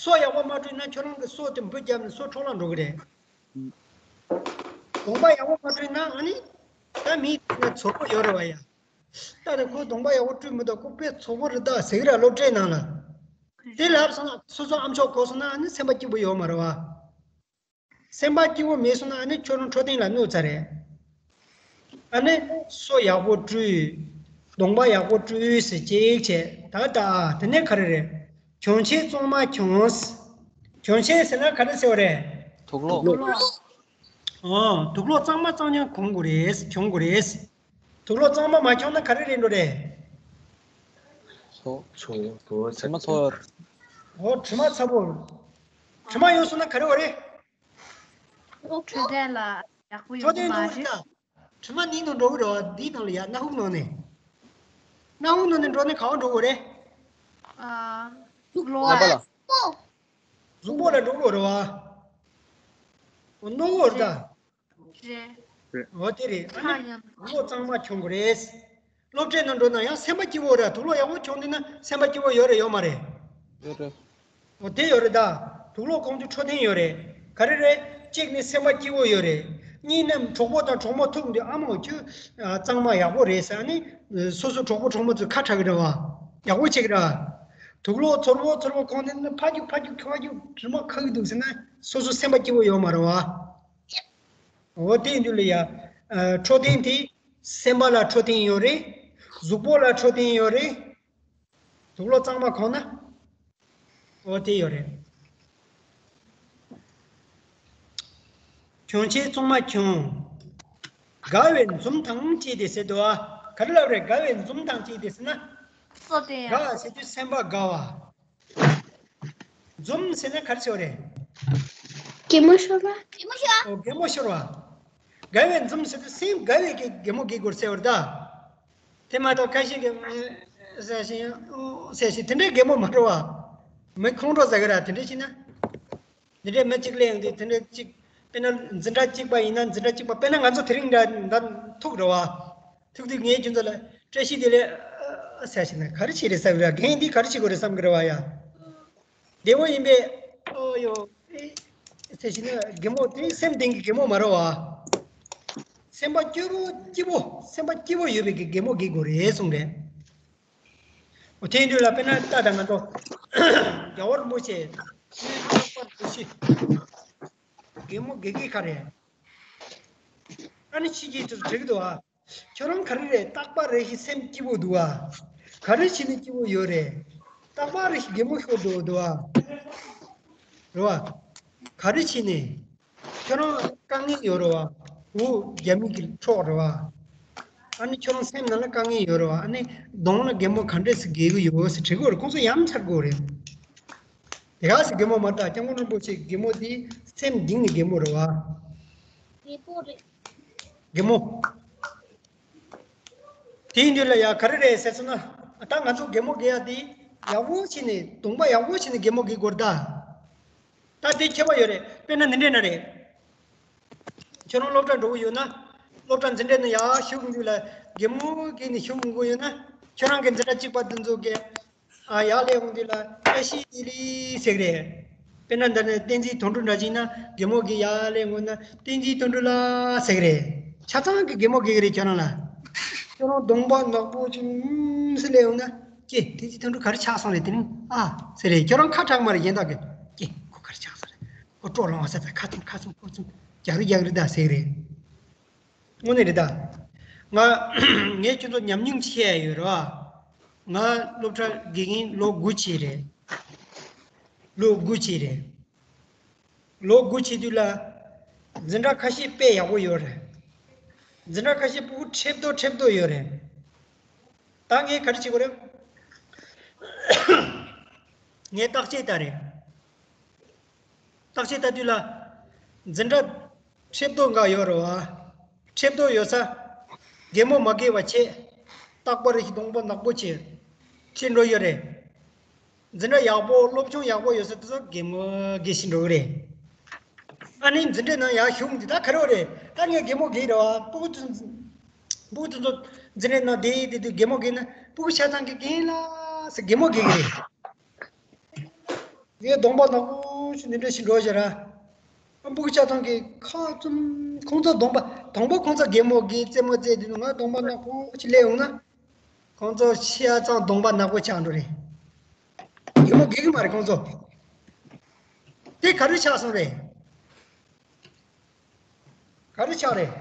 སོ་ཡག་པོ་མ་བཀྲུས་ན་ཁྱོད་རང་གི་སོ་དེ་འབུ་བརྒྱབ་ནས་སོ་འཕྲོ་བརླག་འགྲོ་གི་རེད། གདོང་པ་ཡག་པོ་མ་བཀྲུས་ན་ཨ་ནི། ད་མི་ཚོར་པོ་ཡོད་རེད་བ་ཡ། ད་ནི་ཁོ་གདོང་པ་ཡག་པོ་བཀྲུས་མི་འདུག་ཁོ་དཔེ་ཚོར་པོ་རེད་ད་ཟེར་གི་ར་སློབ་གྲྭའི་ནང་ལ། དེ་ལབ་སོང་ན་སོ་སོ་ཨ་མཆོག་གོ་སོང་ན་ཨ་ནི་སེམས་པ་སྐྱིད་པོ་ཡོད་མ་རེད་བ། སེམས་པ་སྐྱིད་པོ་མེད་སོང་ན་ཨ་ནི་ཁྱོད་རང་འཕྲོད་བསྟེན་ལ་གནོད་ཚར་རེད། ཨ་ནི་སོ་ཡག་པོ་བཀྲུས། གདོང་པ་ཡག་པོ་བཀྲུས་ཟེར་ཅིག་བྱས་ད་ད་དེ་ནས་ག་རེ་རེད། གྱོན་ཆས་གཙང་མ་གྱོན། གྱོན་ཆས་ཟེར་ན་ག་རེ་ཟེར་བ་རེད། དུག་ལོག་དུག་ལོག་ཨོ། དུག་ལོག་གཙང་མ་གཙང་རྐྱང་གྱོན་དགོས་རེད། གྱོན་དགོས་རེད། དུག་ལོག་གཙང་མ་མ་གྱོན་ན་ག་རེ་རེད་འགྲོ་རེད། ཚོ། ཚོ་ཚོ་ཚེ་མ་ཚོ། ཨོ་དྲི་མ་ཚ་པོ། དྲི་མ་ཡོད་སོང་ན་ག་རེ་བ་རེད། འཕྲོད་བསྟེན་ལ་ཡག་པོ་ཡོང་གི་མ་རེད། དྲི་མ་ནི་ནང་འགྲོ་གི་རེད་བ། འདིའི་ནང་ལ་ཡ་སྣ་ཁུག་ནང་ནས། སྣ་ཁུག་ནང་ནས་འགྲོ་ནས་ག་བ་འགྲོ་དགོས་རེད། ཨ། དུག་ལོག་རྣམ་པ་ལ། གཟུགས་པོ་ལ་འགྲོ་དགོས་རེད་བ། ཨོ་རྣོ་བོ་རེད་ད། རེད། འོ་དེ་རེད། ཨ་ནི་ཁ་ཡང་། དུག་ལོག་གཙང་མ་གྱོན་དགོས་རེད། སློབ་གྲྭའི་ནང་འགྲོ་ན་ཡང་སེམས་པ་སྐྱིད་པོ་རེད། དུག་ལོག་ཡག་པོ་གྱོན་བསྡད་ན་སེམས་པ་སྐྱིད་པོ་ཡོད་རེད་ཡོད་མ་རེད། ཡོད་རེད། འོ་དེ་ཡོད་རེད་ད། དུག་ལོག་གོན་དུས་འཕྲོད་བསྟེན་ཡོད་རེད། ག་རེ་རེད། གཅིག་ནི་སེམས་པ་སྐྱིད་པོ་ཡོད་རེད། གཉིས་ནི་གྲོགས་པོ་དང་གྲོགས་མོ་ཐུག་འདི་ཨ་མ་ཁྱོད་གཙང་མ་ཡག་པོ་རེད་ཟེར་ནི། སོ་སོ་གྲོགས་པོ་གྲོགས་མོ་ཚོས་ཁ་གྲག་གི་རེད་བ། ཡག་པོ་བྱེད་ཀྱི་རེད་བ། དུག་ལོག་ཚོར་བོ་ཚོར་བོ་གོན་བསྡད་ན་ཕ་རྒྱུག་ཕ་རྒྱུག་ཁ་རྒྱུག་དྲི་མ་ཁ་གི་འདུག་ཟེར་ན་སོ་སོ་སེམས་པ་སྐྱིད་པོ་ཡོད་མ་རེད་བ། འོ་དེ་ཡིན་དུས་ལ་ཡ། འཕྲོད་བསྟེན་དེ་སེམས་པ་ལ་འཕྲོད་བསྟེན་ཡོད་རེད། གཟུགས་པོ་ལ་འཕྲོད་བསྟེན་ཡོད་རེད། དུག་ལོག་གཙང་མ་གོན་ན། འོ་དེ་ཡོད་རེད། གྱོན་ཆས་གཙང་མ་གྱོན། དགའ་བའི་འཛུམ་དང་བཅས་ཏེ་ཟེར་འདུག་ཨ། ག་རེ་ལབ་རེད། དགའ་བའི་འཛུམ་དང་བཅས་ཏེ་ཟེར་ན། སོ་དེ་ཡང་། དགའ་ཟེར་དུས་སེམས་པ་དགའ་བ། འཛུམ་ཟེར་ན་ག་རེ་ཟེར་བ་རེད། གད་མོ་ཤོར་བ། གད་མོ་ཤོར། ཨོ་གད་མོ་ཤོར་བ། དགའ་བའི་འཛུམ་ཟེར་དུས་སེམས་དགའ་བའི་གད་གད་མོ་གད་དགོས་ཟེར་བ་རེད་ད། དེ་མ་གཏོགས་ཁ་ཤས་ཀྱིས་ཟེར་ཞིང་ཟེར་ཞིང་དེ་འདྲའི་གད་མོ་མ་ཤོར་བ། མི་ཁོང་ཁྲོ་ཟ་གི་ར་དེ་འདྲ་ཞིག་ན། འདི་འདྲའི་མི་གཅིག་གླེང་དུས་དེ་འདྲའི་གཅིག་ དཔེར་ན་འཛིན་གྲྭ་གཅིག་པ་ཡིན་ན་འཛིན་གྲྭ་གཅིག་པ། དཔེར་ན་ང་ཚོ་དེ་རིང་འདྲ་འདྲ་ཐུག་རེད་བ། ཐུག་དུས་ངས་ཁྱོད་ཚོ་ལ་བཀྲ་ཤིས་བདེ་ལེགས་ཨ་ཟེར་ཞིག་ན་ག་རེ་བྱེད་རེད་བསམ་གི་རེད། རྒན་འདིས་ག་རེ་བྱེད་དགོས་རེད་བསམ་གི་རེད་བ་ཡ། བདེ་བོ་ཡིན་པས། ཨོ་ཡོ། ཨེ་ཟེར་ཞིག་ན་རྒན་མོ་དེ་སེམས་ལྡན་གྱི་རྒན་མོ་མ་རེད་བ། སེམས་པ་སྐྱིད་པོ་སྐྱིད་པོ། སེམས་པ་སྐྱིད་པོ་ཡོད་པའི་གི་རྒན་མོ་དགོས་རེད་གསུངས་རེད། འོ་དེ་ཡིན་དུས་ལ་དཔེར་ན་ད་ལྟ་ང་ཚོ་རྒྱལ་བ་རིན་པོ་ཆེ་ལྷག་པར་དུ་ཤི་རྒན་མོ་དགེ་རྒན་ག་རེ། ཨ་ནི་ཕྱི་རྒྱལ་དུ་བྲིས་འདུག་ཨ། ཁྱོད་རང་ག་རེ་རེད། རྟག་པར་རེ་ཞིག་སེམས་སྐྱིད་པོ་འདུག་ཨ། ག་རེ་བྱས་ནས་སྐྱིད་པོ་ཡོད་རེད། རྟག་པར་རེ་ཞིག་རྒན་མོ་ཤོར་འགྲོ་འདུག་ཨ། རེད་བ། ག་རེ་བྱས་ནས། ཁྱོད་རང་དཀའ་ངལ་ཡོད་རེད་བ། འུ་རྒྱ་མི་གི་འཕྲོག་རེད་བ། ཨ་ནི་ཁྱོད་རང་སེམས་ནང་ལ་དཀའ་ངལ་ཡོད་རེད་བ། ཨ་ནི་གདོང་ལ་རྒན་མོ་ག་འདྲས་སེ་དགོས་ཀྱི་ཡོད་ཟེར་དྲི་དགོས་རེད། ཁོང་ཚོ་ཡ་མཚར་དགོས་རེད། དེ་ག་སེ་རྒན་མོ་མ་རེད། སྐྱབས་མགོན་རིན་པོ་ཆེ་རྒན་མོ་འདི་སེམས་གཏིང་ནས་རྒན་མོ་རེད་བ། རྒན་མོ། དེ་ཡིན་དུས་ལ་ཡ་ག་རེ་རེད་ཟེར་སོང་ན། ད་ང་ཚོ་རྒན་མོ་དགེ་ཡ་དེ་ཡག་པོ་བྱས་ནས་གདོང་པ་ཡག་པོ་བྱས་ནས་རྒན་མོ་དགེ་དགོས་རེད་ད། ད་དེ་ཁྱད་པར་ཡོད་རེད། དཔེར་ན་འདི་འདྲས་ན་རེད། ཁྱོད་རང་སློབ་གྲྭ་འགྲོ་གི་ཡོད་ན། སློབ་གྲྭ་འཛིན་གྲྭ་ནས་ཡར་ཞུགས་དུས་ལ་རྒན་མོ་དགེ་ནས་ཞུགས་དགོས་ཡོད་ན། ཁྱོད་རང་གི་འཛིན་གྲྭ་གཅིག་པ་དེ་ཚོ་གི་ཨ་ཡར་སླེབས་ཡོང་དུས་ལ་བཀྲ་ཤིས་བདེ་ལེགས་ཟེར་གི་རེད། དཔེར་ན་འདི་ནས་བསྟན་འཛིན་དོན་གྲུབ་འདྲ་ཅིག་ན་རྒན་མོ་གིས་ཡར་སླེབས་ཡོང་ན་བསྟན་འཛིན་དོན་གྲུབ་ལགས་ཟེར་གི་རེད། ཆ་ཚང་གི་རྒན་མོ་དགེ་གི་རེད་ཁྱོད་རང་ལ། ཁྱོད་རང་གདོང་པ་ནག་པོ་ཅིག་ཨུམ་ཟེར་སླེབས་ཡོང་ན། ཀྱེ་བསྟན་འཛིན་དོན་གྲུབ་ག་རེ་ཆགས་སོང་རེད་དེ་རིང་ཨ་ཟེར་རེད། ཁྱོད་རང་ཁ་གྲག་མ་རེད་གཞན་དག་གི། ཀྱེ་ཁོ་ག་རེ་ཆགས་སོང་རེད། ཁོ་སྤྲོ་ལངས་བ་ཟེར་ད་ཁ་ཚུམ་ཁ་ཚུམ་ཁོ་ཚུམ་རྒྱག་རེ་རྒྱག་རེ་ད་ཟེར་གི་རེད། དངོས་གནས་རེད་ད། ང་ངས་ཁྱོད་ཚོ་ཉམས་མྱོང་བཤད་ཡ་ཡོད་རེད་བ། ང་སློབ་གྲྭ་དགེ་རྒན་ལོ་དགུ་བྱས་རེད། ལོ་དགུ་བྱས་རེད། ལོ་དགུ་བྱས་དུས་ལ། འཛིན་གྲྭ་ཁ་ཤས་དཔེ་ཡག་པོ་ཡོད་རེད། འཛིན་གྲྭ་ཁ་ཤས་སྤུ་གུ་ཁྲེབ་ཏོ་ཁྲེབ་ཏོ་ཡོད་རེད། ད་ངས་ག་རེ་བྱེད་དགོས་རེད། ངས་བརྟག་དཔྱད་བལྟ་རེད། བརྟག་དཔྱད་བལྟ་དུས་ལ། འཛིན་གྲྭ་ཁྲེབ་ཏོ་འགའ་ཡོད་རེད་བ། ཁྲེབ་ཏོ་ཡོད་ས། རྒན་མོ་མ་དགེ་བ་བྱས། རྟག་པར་རེ་ཞིག་གདོང་པ་ནག་པོ་བྱས། ཁྲིད་འགྲོ་ཡོད་རེད། འཛིན་གྲྭ་ཡག་པོ་སློབ་སྦྱོང་ཡག་པོ་ཡོད་ས་དེ་ཚོ་རྒན་མོ་དགེ་ཞིག་འགྲོ་གི་རེད། ཨ་ནི་འཛིན་གྲྭའི་ནང་ཡར་ཞུགས་འདི་ད་ག་རེ་རེད། ད་ངས་རྒན་མོ་དགེ་རེད་བ། སྤུ་གུ་ཚོ་སྤུ་གུ་ཚོ་འཛིན་གྲྭའི་ནང་བསྡད་བསྡད་དུས་རྒན་མོ་དགེ་ན་སྤུ་གུ་ཆ་ཚང་གི་རྒན་ལགས་ཟེར་རྒན་མོ་དགེ་གི་རེད། ངས་གདོང་པ་ནག་པོ་ཞིག་འདི་འདྲ་ཞིག་འགྲོ་བཞག་ར། ཨ་སྤུ་གུ་ཆ་ཚང་གི་ཁ་བཙུམ་ཁོང་ཚོ་གདོང་པ་དང་པོ་ཁོང་ཚོ་རྒན་མོ་དགེ་རྩེད་མོ་རྩེ་དུས་ང་གདོང་པ་ནག་པོ་ཞིག་སླེབས་ཡོང་ན། ཁོང་ཚོ་ཤི་ཡ་ཚང་གདོང་པ་ནག་པོ་ཆགས་འགྲོ་རེད། རྒན་མོ་དགེ་གི་མ་རེད་ཁོང་ཚོ། དེ་ག་རེ་ཆགས་སོང་རེད། ག་རེ་ཆགས་རེད།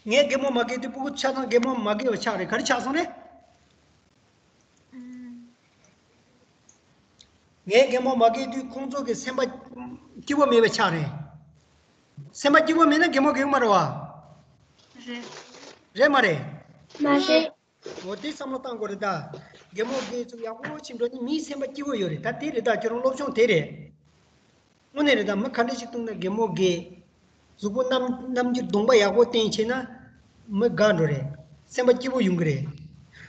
ངས་རྒན་མོ་མ་དགེ་དུས་སྤུ་གུ་ཆ་ཚང་རྒན་མོ་མ་དགེ་བ་ཆགས་རེད། ག་རེ་ཆགས་སོང་རེད། ངས་རྒན་མོ་མ་དགེ་དུས་ཁོང་ཚོ་གི་སེམས་པ་སྐྱིད་པོ་མེད་པ་ཆགས་རེད། སེམས་པ་སྐྱིད་པོ་མེད་ན་རྒན་མོ་དགེ་གི་མ་རེད་བ། རེད། རེད་མ་རེད། མ་རེད། འོ་དེ་བསམ་བློ་བཏང་དགོས་རེད་ད། རྒན་མོ་དགེ་ཚོ་ཡག་པོ་ཕྱིན་འགྲོ་ནི་མིའི་སེམས་པ་སྐྱིད་པོ་ཡོད་རེད། ད་དེ་རེད་ད། ཁྱོད་རང་སློབ་སྦྱོང་དེ་རེད། དངོས་གནས་རེད་ད། མི་ག་འདྲ་ཞིག་བཏུང་ན་རྒན་མོ་དགེ། གཟུགས་པོ་རྣམ་རྣམ་འགྱུར་གདོང་པ་ཡག་པོ་བསྟན་བྱས་ན། མི་དགའ་འགྲོ་རེད། སེམས་པ་སྐྱིད་པོ་ཡོང་གི་རེད།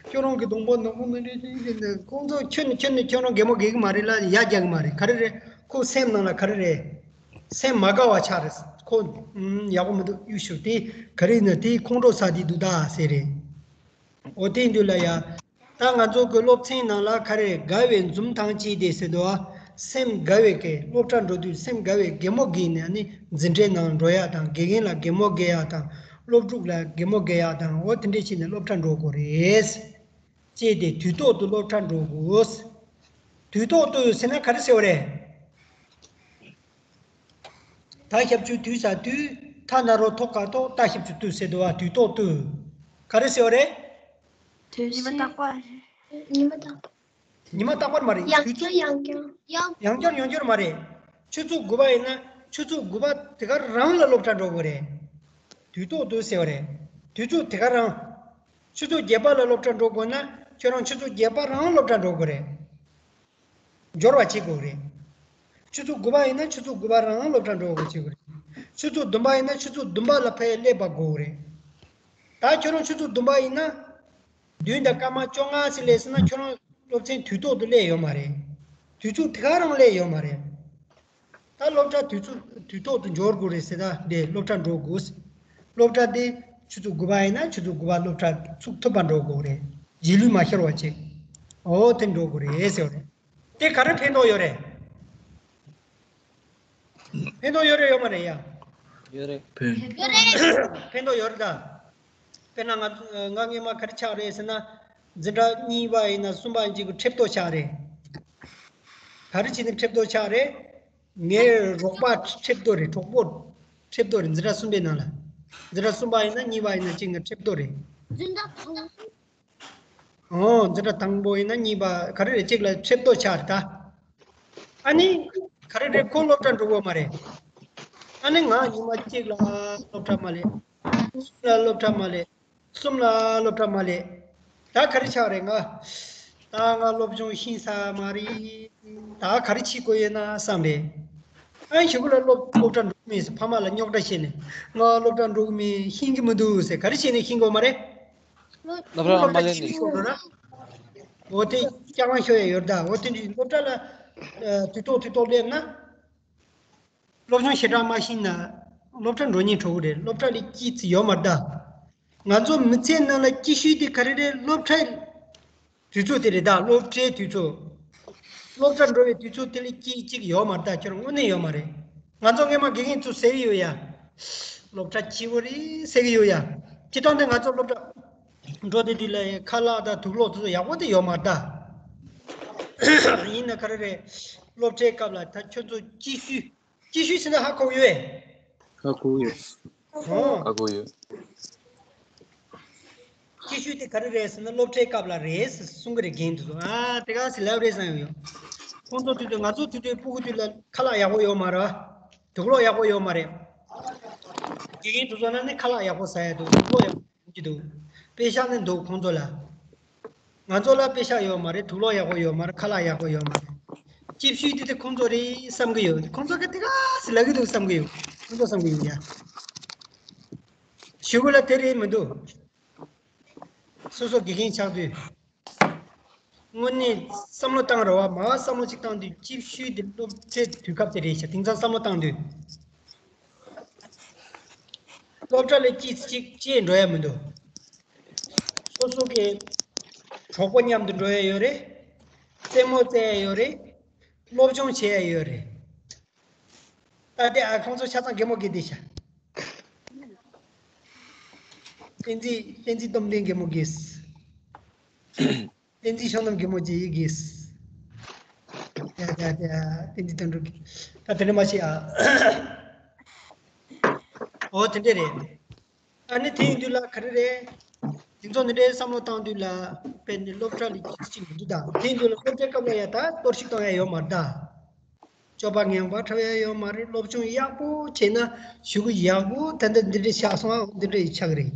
ཁྱོད་རང་གི་གདོང་པ་ནག་པོ་མི་འདྲ་ཅིག་གི་ནི་ཁོང་ཚོ་ཁྱོད་ནི་ཁྱོད་ནི་ཁྱོད་རང་རྒན་མོ་དགེ་གི་མ་རེད་ལ་ཡ་རྒྱག་གི་མ་རེད། ག་རེ་རེད། ཁོ་སེམས་ནང་ལ་ག་རེ་རེད། སེམས་མ་དགའ་བ་ཆགས་རེད། ཁོ་ཨུམ་ཡག་པོ་མི་འདུག་གཡུག་ཞུ་དེ་ག་རེ་ཡིན་ན་དེ་ཁོང་ཁྲོ་ཟ་དེ་འདུག་ད་ཟེར་རེད། འོ་དེ་འདུག་ལ་ཡ། ད་ང་ཚོ་གི་སློབ་ཚན་ནང་ལ་ག་རེ་དགའ་བའི་འཛུམ་མདངས་སྐྱེས་ཏེ་ཟེར་དུས། སེམས་དགའ་བའི་གི་སློབ་གྲྭ་འགྲོ་དུས་སེམས་དགའ་བའི་རྒན་མོ་དགེ་ནས་ནི་འཛིན་གྲྭའི་ནང་འགྲོ་ཡག་དང་། དགེ་རྒན་ལ་རྒན་མོ་དགེ་ཡག་དང་། སློབ་ཕྲུག་ལ་རྒན་མོ་དགེ་ཡག་དང་། འོ་དེ་འདྲས་བྱས་ནས་སློབ་གྲྭ་འགྲོ་དགོས་རེད། ཅེས་ཏེ་དུས་ཐོག་ཏུ་སློབ་གྲྭ་འགྲོ་དགོས། དུས་ཐོག་ཏུ་ཟེར་ན་ག་རེ་ཟེར་བ་རེད། ད་ཞབས་ཀྱུ་དུས་ས་དུས། ཐ་ན་རོ་ཐོ་ག་ཐོག་ད་ཞབས་ཀྱུ་དུས་ཟེར་འདུག་བ། དུས་ཐོག་ཏུ། ག་རེ་ཟེར་བ་རེད། དུས་ཉི་མ་རྟག་པར། ཉི་མ་རྟག་པར། ཉི་མ་རྟག་པར་མ་རེད། ཡང་བསྐྱར་ཡང་བསྐྱར། ཡང་བསྐྱར་ཡང་བསྐྱར་མ་རེད། ཆུ་ཚོད་དགུ་པ་ཡིན་ན་ཆུ་ཚོད་དགུ་པ་དེ་ག་རང་ལ་སློབ་གྲྭ་འགྲོ་དགོས་རེད། དུས་ཐོག་ཏུ་ཟེར་བ་རེད། དུས་ཚོད་དེ་ག་རང་། ཆུ་ཚོད་བརྒྱད་པ་ལ་སློབ་གྲྭ་འགྲོ་དགོས་ན་ཁྱོད་རང་ཆུ་ཚོད་བརྒྱད་པ་རང་སློབ་གྲྭ་འགྲོ་དགོས་རེད། འབྱོར་བ་བྱེད་དགོས་རེད། ཆུ་ཚོད་དགུ་པ་ཡིན་ན་ཆུ་ཚོད་དགུ་པ་རང་སློབ་གྲྭ་འགྲོ་དགོས་བྱེད་དགོས་རེད། ཆུ་ཚོད་བདུན་པ་ཡིན་ན་ཆུ་ཚོད་བདུན་པ་ལ་ཕར་སླེབས་པ་དགོས་རེད། ད་ཁྱོད་རང་ཆུ་ཚོད་བདུན་པ་ཡིན་ན། བདུན་དང་སྐར་མ་བཅོ་ལྔ་ཙམ་སླེབས་སོང་ན་ཁྱོད་རང་སློབ་ཚན་དུས་ཐོག་ཏུ་སླེབས་ཡོད་མ་རེད། དུས་ཚོད་དེ་ག་རང་སླེབས་ཡོད་མ་རེད། ད་སློབ་གྲྭ་དུས་ཚོད་དུས་ཐོག་ཏུ་འབྱོར་དགོས་རེད་ཟེར། ད་འདི་སློབ་གྲྭ་འགྲོ་དགོས། སློབ་གྲྭ་དེ་ཆུ་ཚོད་དགུ་པ་ཡིན་ན་ཆུ་ཚོད་དགུ་པ་སློབ་གྲྭ་ཚུགས་ཐུབ་པ་འགྲོ་དགོས་རེད། རྗེས་ལུས་མ་ཤོར་བ་བྱེད། འོ་དེ་འགྲོ་དགོས་རེད་ཟེར་བ་རེད། དེ་ག་རེ་ཕན་ཐོགས་ཡོད་རེད། ཕན་ཐོགས་ཡོད་རེད་ཡོད་མ་རེད་ཡ། ཡོད་རེད། ཕན་ཕན་ཐོགས་ཡོད་རེད་ད། དཔེར་ན་ང་ང་སྔས་མ་ག་རེ་ཆགས་རེད་ཟེར་ན། འཛིན་གྲྭ་གཉིས་པ་ཡིན་ན་གསུམ་པ་ཡིན་གཅིག་གི་ཁྲེབ་ཏོ་ཆགས་རེད། ག་རེ་བྱས་ནས་ཁྲེབ་ཏོ་ཆགས་རེད། ངའི་རོགས་པ་ཁྲེབ་ཏོ་རེད། གྲོགས་པོ་ཁྲེབ་ཏོ་རེད། འཛིན་གྲྭ་གསུམ་པའི་ནང་ལ། འཛིན་གྲྭ་གསུམ་པ་ཡིན་ན་གཉིས་པ་ཡིན་ན་གཅིག་ནས་ཁྲེབ་ཏོ་རེད། འཛིན་གྲྭ་དང་། ཨོ་འཛིན་གྲྭ་དང་པོ་ཡིན་ན་གཉིས་པ་ག་རེ་རེད། གཅིག་ལ་ཁྲེབ་ཏོ་ཆགས་རེད་ད། ཨ་ནི་ག་རེ་རེད། ཁོ་སློབ་གྲྭ་འགྲོ་གི་ཡོད་མ་རེད། ཨ་ནི་ང་ཉི་མ་གཅིག་ལ་སློབ་གྲྭ་མ་སླེབས། གཉིས་ལ་སློབ་གྲྭ་མ་སླེབས། གསུམ་ལ་སློབ་གྲྭ་མ་སླེབས། ད་ག་རེ་ཆགས་རེད། ང་ད་ང་སློབ་སྦྱོང་ཤེས་ས་མ་རེད། ད་ག་རེ་བྱེད་དགོས་ཡོད་ན་བསམ་རེད། ཨ་ནི་གཞུག་གུ་ལ་སློབ་སློབ་གྲྭ་འགྲོ་གི་མིན་ཟེར། ཕ་མ་ལ་རྙོག་དྲ་བཤད་ནས་ང་སློབ་གྲྭ་འགྲོ་གི་མིན། ཤེས་ཀྱི་མི་འདུག་ཟེར། ག་རེ་བྱས་ནས་ཤེས་དགོས་མ་རེད། སློབ་གྲྭ་མ་སླེབས་ནས། འོ་དེ་སྐྱག་ལང་ཤོར་ཡ་ཡོད་ད། འོ་དེ་འདྲའི་སློབ་གྲྭ་ལ་ཨ་དུས་ཐོག་དུས་ཐོག་སླེབས་ན། སློབ་སྦྱོང་ཞེ་དྲག་མ་ཤེས་ན་སློབ་གྲྭ་འགྲོ་སྙིང་བྲོ་གི་རེད། སློབ་གྲྭ་ལ་སྐྱིད་ཙི་ཡོད་མ་རེད་ད། ང་ཚོ་མི་ཚེ་ནང་ལ་སྐྱིད་ཤོས་དེ་ག་རེ་རེད། སློབ་གྲྭའི་དུས་ཚོད་དེ་རེད་ད། སློབ་གྲྭའི་དུས་ཚོད། སློབ་གྲྭ་འགྲོ་བའི་དུས་ཚོད་དེ་ལ་སྐྱིད་ཅིག་ཡོད་མ་རེད་ད། ཁྱོད་རང་དངོས་གནས་ཡོད་མ་རེད། ང་ཚོ་སྔས་མ་དགེ་རྒན་ཚོ་ཟེར་གྱི་ཡོད་ཡ། སློབ་གྲྭ་སྐྱིད་པོ་རེད་ཟེར་གྱི་ཡོད་ཡ། སྤྱིར་བཏང་དེ་ང་ཚོ་སློབ་གྲྭ་འགྲོ་དེ་དུས་ལ་ཁ་ལག་དང་དུག་སློག་དེ་ཚོ་ཡག་པོ་དེ་ཡོད་མ་རེད་ད། ཡིན་ན་ག་རེ་རེད། སློབ་གྲྭའི་སྐབས་ལ་ད་ཁྱོད་ཚོ་སྐྱིད་ཤོས། སྐྱིད་ཤོས་ཟེར་ན་ཧ་གོ་གི་ཡོད། ཧ་གོ་ཡོད། ཨོ། ཧ་གོ་ཡོད། སྐྱིད་ཤོས་དེ་ག་རེ་རེད་ཟེར་ན་སློབ་གྲྭའི་སྐབས་ལ་རེད་ཟེར་གསུང་གི་རེད། རྒན་དེ་ཚོ། ཨ་དེ་ག་ཟེར་ལབ་རེད་བསམ་ཡོད། ཁོང་ཚོ་དུས་དུས་ང་ཚོ་དུས་དུས་སྤུ་གུ་དུས་ལ་ཁ་ལག་ཡག་པོ་ཡོད་མ་རེད། དུག་སློག་ཡག་པོ་ཡོད་མ་རེད། དགེ་རྒན་དེ་ཚོ་ན་ནི་ཁ་ལག་ཡག་པོ་ཟ་ཡ་འདུག་དུག་སློག་ཡག་པོ་ཡོང་གི་འདུག་པེ་ཤག་ནི་འདུག་ཁོང་ཚོ་ལ། ང་ཚོ་ལ་པེ་ཤག་ཡོད་མ་རེད། དུག་སློག་ཡག་པོ་ཡོད་མ་རེད། ཁ་ལག་ཡག་པོ་ཡོད་མ་རེད། སྐྱིད་ཤོས་དེ་དེ་ཁོང་ཚོ་རེད་བསམ་གི་ཡོད། ཁོང་ཚོ་ག་དེ་ག་སེ་ལབ་གི་འདུག་བསམ་གི་ཡོད། ཁོང་ཚོ་བསམ་གི་ཡོད་ཡ། གཞུག་གུ་ལ་དེ་རེད་མི་འདུག་སོ་སོ་དགེ་རྒན་ཆགས་དུས། དངོས་གནས་བསམ་བློ་བཏང་ར་བ། མ་བསམ་བློ་གཅིག་བཏང་དུས་སྐྱིད་ཤོས་དེ་སློབ་གྲྭའི་དུས་སྐབས་དེ་རེད་ཤག་དེང་སང་བསམ་བློ་བཏང་དུས། སློབ་གྲྭ་ལ་སྐྱིད་ཅིག་ཅེས་འགྲོ་ཡ་མི་འདུག་སོ་སོ་གི་གྲོགས་པོ་མཉམ་དུ་འགྲོ་ཡ་ཡོད་རེད། རྩེད་མོ་རྩེ་ཡ་ཡོད་རེད། སློབ་སྦྱོང་བྱེད་ཡ་ཡོད་རེད། ད་དེ་ཨ་ཁོང་ཚོ་ཆ་ཚང་གད་མོ་བགད་དེ་ཤག་བསྟན་འཛིན་བསྟན་འཛིན་སྟོབས་ལྡན་གད་མོ་བགད། བསྟན་འཛིན་ཤོང་ནམ་གད་མོ་བགད་ཡི་གིས། ཡ་ཡ་ཡ། བསྟན་འཛིན་དོན་གྲུབ་ཀྱིས། ད་དེ་འདྲ་མ་བྱེད་ཨ། འོ་དེ་འདྲ་རེད། ཨ་ནི་དེ་ཡིན་དུས་ལ་ག་རེ་རེད། དེ་ཚོ་འདི་འདྲའི་བསམ་བློ་བཏང་དུས་ལ། དཔེར་ན་སློབ་གྲྭ་ལ་སྐྱིད་ཅིག་མི་འདུག་ད་དེ་ཡིན་དུས་ལ་སློབ་གྲྭའི་སྐབས་ལ་ཡ་ད་གཏོར་བཤིག་གཏོང་ཡ་ཡོད་མ་རེད་ད། སྤྱོད་པ་ངན་པ་འཁྲབ་ཡ་ཡོད་མ་རེད། སློབ་སྦྱོང་ཡག་པོ་བྱས་ན་གཞུག་གུ་ཡག་པོ་ད་ལྟ་འདི་འདྲ་ཆགས་སོང་ཨ། འདི་འདྲ་ཡི་ཆགས་རེད།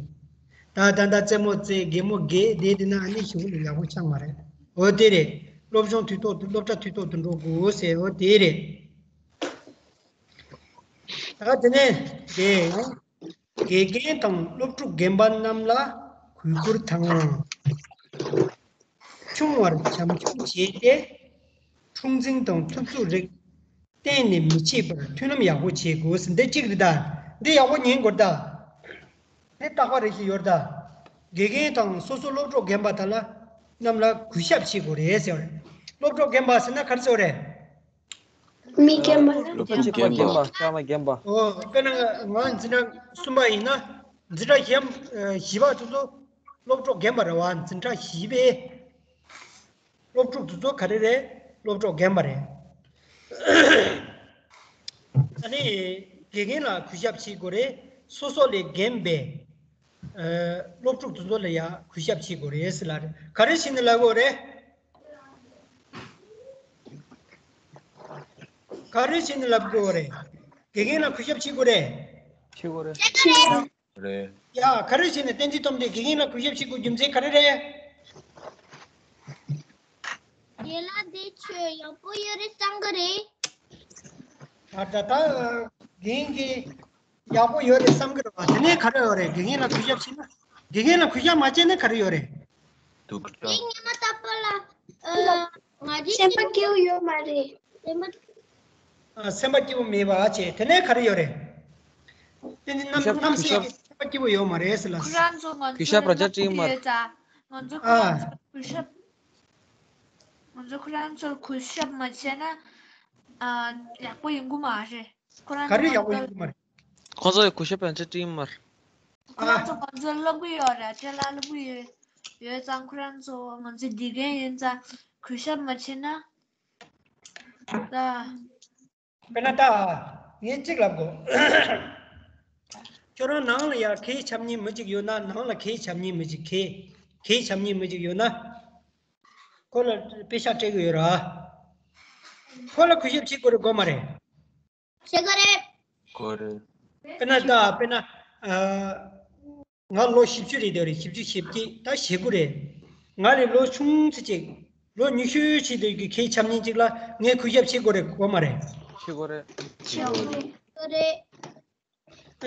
ད་ད་ད་རྩེད་མོ་རྩེ་གད་མོ་བགད་བསྡད་དེ་ན་ཨ་ནི་གཞུག་གུ་ལ་ཡག་པོ་ཆགས་མ་རེད། འོ་དེ་རེད། སློབ་སྦྱོང་དུས་ཐོག་ཏུ་སློབ་གྲྭ་དུས་ཐོག་ཏུ་འགྲོ་དགོས་ཟེར། འོ་དེ་རེད། ད་དེ་ནས་དེ་ཡང་དགེ་རྒན་དང་སློབ་ཕྲུག་རྒན་པ་རྣམས་ལ་གུས་བཀུར་དང་། ཆུང་བར་བྱམས་སྐྱོང་བྱས་ཏེ། འཁྲུག་འཛིང་དང་ཐུབ་ཚོད་རིགས་གཏན་ནས་མི་བྱེད་པར་མཐུན་ལམ་ཡག་པོ་བྱེད་དགོས། འདི་གཅིག་རེད་ད། འདི་ཡག་པོ་ཉན་དགོས་ད། འདི་རྟག་པ་རེ་ཞིག་ཡོད་ད། དགེ་རྒན་དང་སོ་སོ་སློབ་གྲོགས་རྒན་པ་དག་ལ་རྣམས་ལ་གུས་ཞབས་བྱེད་དགོས་རེད་ཟེར་བ་རེད། སློབ་གྲོགས་རྒན་པ་ཟེར་ན་ག་རེ་ཟེར་བ་རེད། མི་རྒན་པ་ལ། སློབ་ཕྲུག་རྒན་པ། སྐྱ་མ་རྒན་པ། ཨོ་དཔེར་ན་ང་འཛིན་གྲྭ་གསུམ་པ་ཡིན་ན། འཛིན་གྲྭ་གཞན་བཞི་པ་དེ་ཚོ་སློབ་གྲོགས་རྒན་པ་རེད་བ། འཛིན་གྲྭ་བཞི་པའི་སློབ་ཕྲུག་དེ་ཚོ་ག་རེ་རེད། སློབ་གྲོགས་རྒན་པ་རེད། ཨ་ནི་དགེ་རྒན་ལ་གུས་ཞབས་བྱེད་དགོས་རེད། སོ་སོ་ལས་རྒན་པའི་སློབ་ཕྲུག་དེ་ཚོ་ལ་ཡང་གུས་ཞབས་བྱེད་དགོས་རེད་ཟེར་ལབ་རེད། ག་རེ་བྱས་ནས་ལབ་དགོས་རེད། ག་རེ་བྱས་ནས་ལབ་དགོས་རེད། དགེ་རྒན་ལ་གུས་ཞབས་བྱེད་དགོས་རེད། བྱེད་དགོས་རེད། རེད། ཡ་ག་རེ་བྱས་ནས་བསྟན་འཛིན་སྟོབས་ལྡན་དགེ་རྒན་ལ་གུས་ཞབས་བྱེད་དགོས་རྒྱུ་མཚན་ག་རེ་རེད། རྒན་ལགས་འདི་ཁྱོད་ཡག་པོ་ཡོད་རེད་བསམ་གི་རེད། ད་ད་ད་རྒན་གྱིས་ཡག་པོ་ཡོད་རེད་བསམ་གི་རེད་བ། དེ་ནས་ག་རེ་ཡོད་རེད། དགེ་རྒན་ལ་གུས་ཞབས་བྱས་ན། དགེ་རྒན་ལ་གུས་ཞབས་མ་བྱས་ན་ག་རེ་ཡོད་རེད། དུག་དེ་ཉི་མ་རྟག་པར་ལ་ཨ་ང་རྒྱལ་སེམས་པ་སྐྱོ་ཡོད་མ་རེད། སེམས་པ། ཨ། སེམས་པ་སྐྱིད་པོ་མེད་པ་བྱས། དེ་ནས་ག་རེ་ཡོད་རེད། དེ་ནི་གནམ་གཤིས་ཀྱི་སེམས་པ་སྐྱིད་པོ་ཡོད་མ་རེད་ཟེར་ལ། ཁོ་རང་ཚོ་ང་ཚོ་ལ་ལབ་ཀྱི་ཡོད་ཙང་། ང་ཚོ་ཁོ་རང་ཚོ་གུས་ཞབས། ང་ཚོ་ཁོ་རང་ཚོར་གུས་ཞབས་མ་བྱས་ན། ཨ། ཡག་པོ་ཡོང་གི་མ་རེད། ཁོ་རང་ག་རེ་ཚོ་ཡག་པོ་ཡོང་གི་མ་རེད། ཁོ་ཚོ་ཡི་གུས་ཞབས་ཡང་བྱེད་ཀྱི་ཡོད་མ་རེད། ཁོ་རང་ཚོ་ང་ཚོར་ལབ་ཀྱི་ཡོད་རེད། སྤྲེལ་ལག་ལབ་ཀྱི་ཡོད། ཡོད་ཙང་ཁོ་རང་ཚོ་ང་ཚོ་དགེ་རྒན་ཡིན་ཙང་གུས་ཞབས་མ་བྱས་ན། ད། དཔེར་ན་ད། ངས་གཅིག་ལབ་དགོས། ཁྱོད་རང་ནང་ལ་ཡ་གད་ཆབ་ཉན་མི་གཅིག་ཡོད་ན། ནང་ལ་གད་ཆབ་ཉན་མི་གཅིག་གད། གད་ཆབ་ཉན་མི་གཅིག་ཡོད་ན། ཁོ་ལ་པེ་ཤག་སྤྲད་ཀྱི་ཡོད་ར། ཁོ་ལ་གུས་ཞབས་བྱེད་དགོས་རེད་དགོས་མ་རེད། བྱེད་དགོས་རེད། དགོས་རེད། དཔེར་ན་ད་དཔེར་ན། ཨ། ང་ལོ་བཞི་བཅུ་རེད་དེ་རེད། བཞི་བཅུ་ཞེ་གཅིག་ད་ཞེ་དགུ་རེད། ང་ལས་ལོ་ཆུང་ཙི་ཅིག་ལོ་ཉི་ཤུ་ཕྱིན་དུས་ཀྱི་གད་ཆབ་ཉན་ཅིག་ལ་ངས་གུས་ཞབས་བྱེད་དགོས་རེད་དགོས་མ་རེད། བྱེད་དགོས་རེད། བྱེད་དགོས་རེད།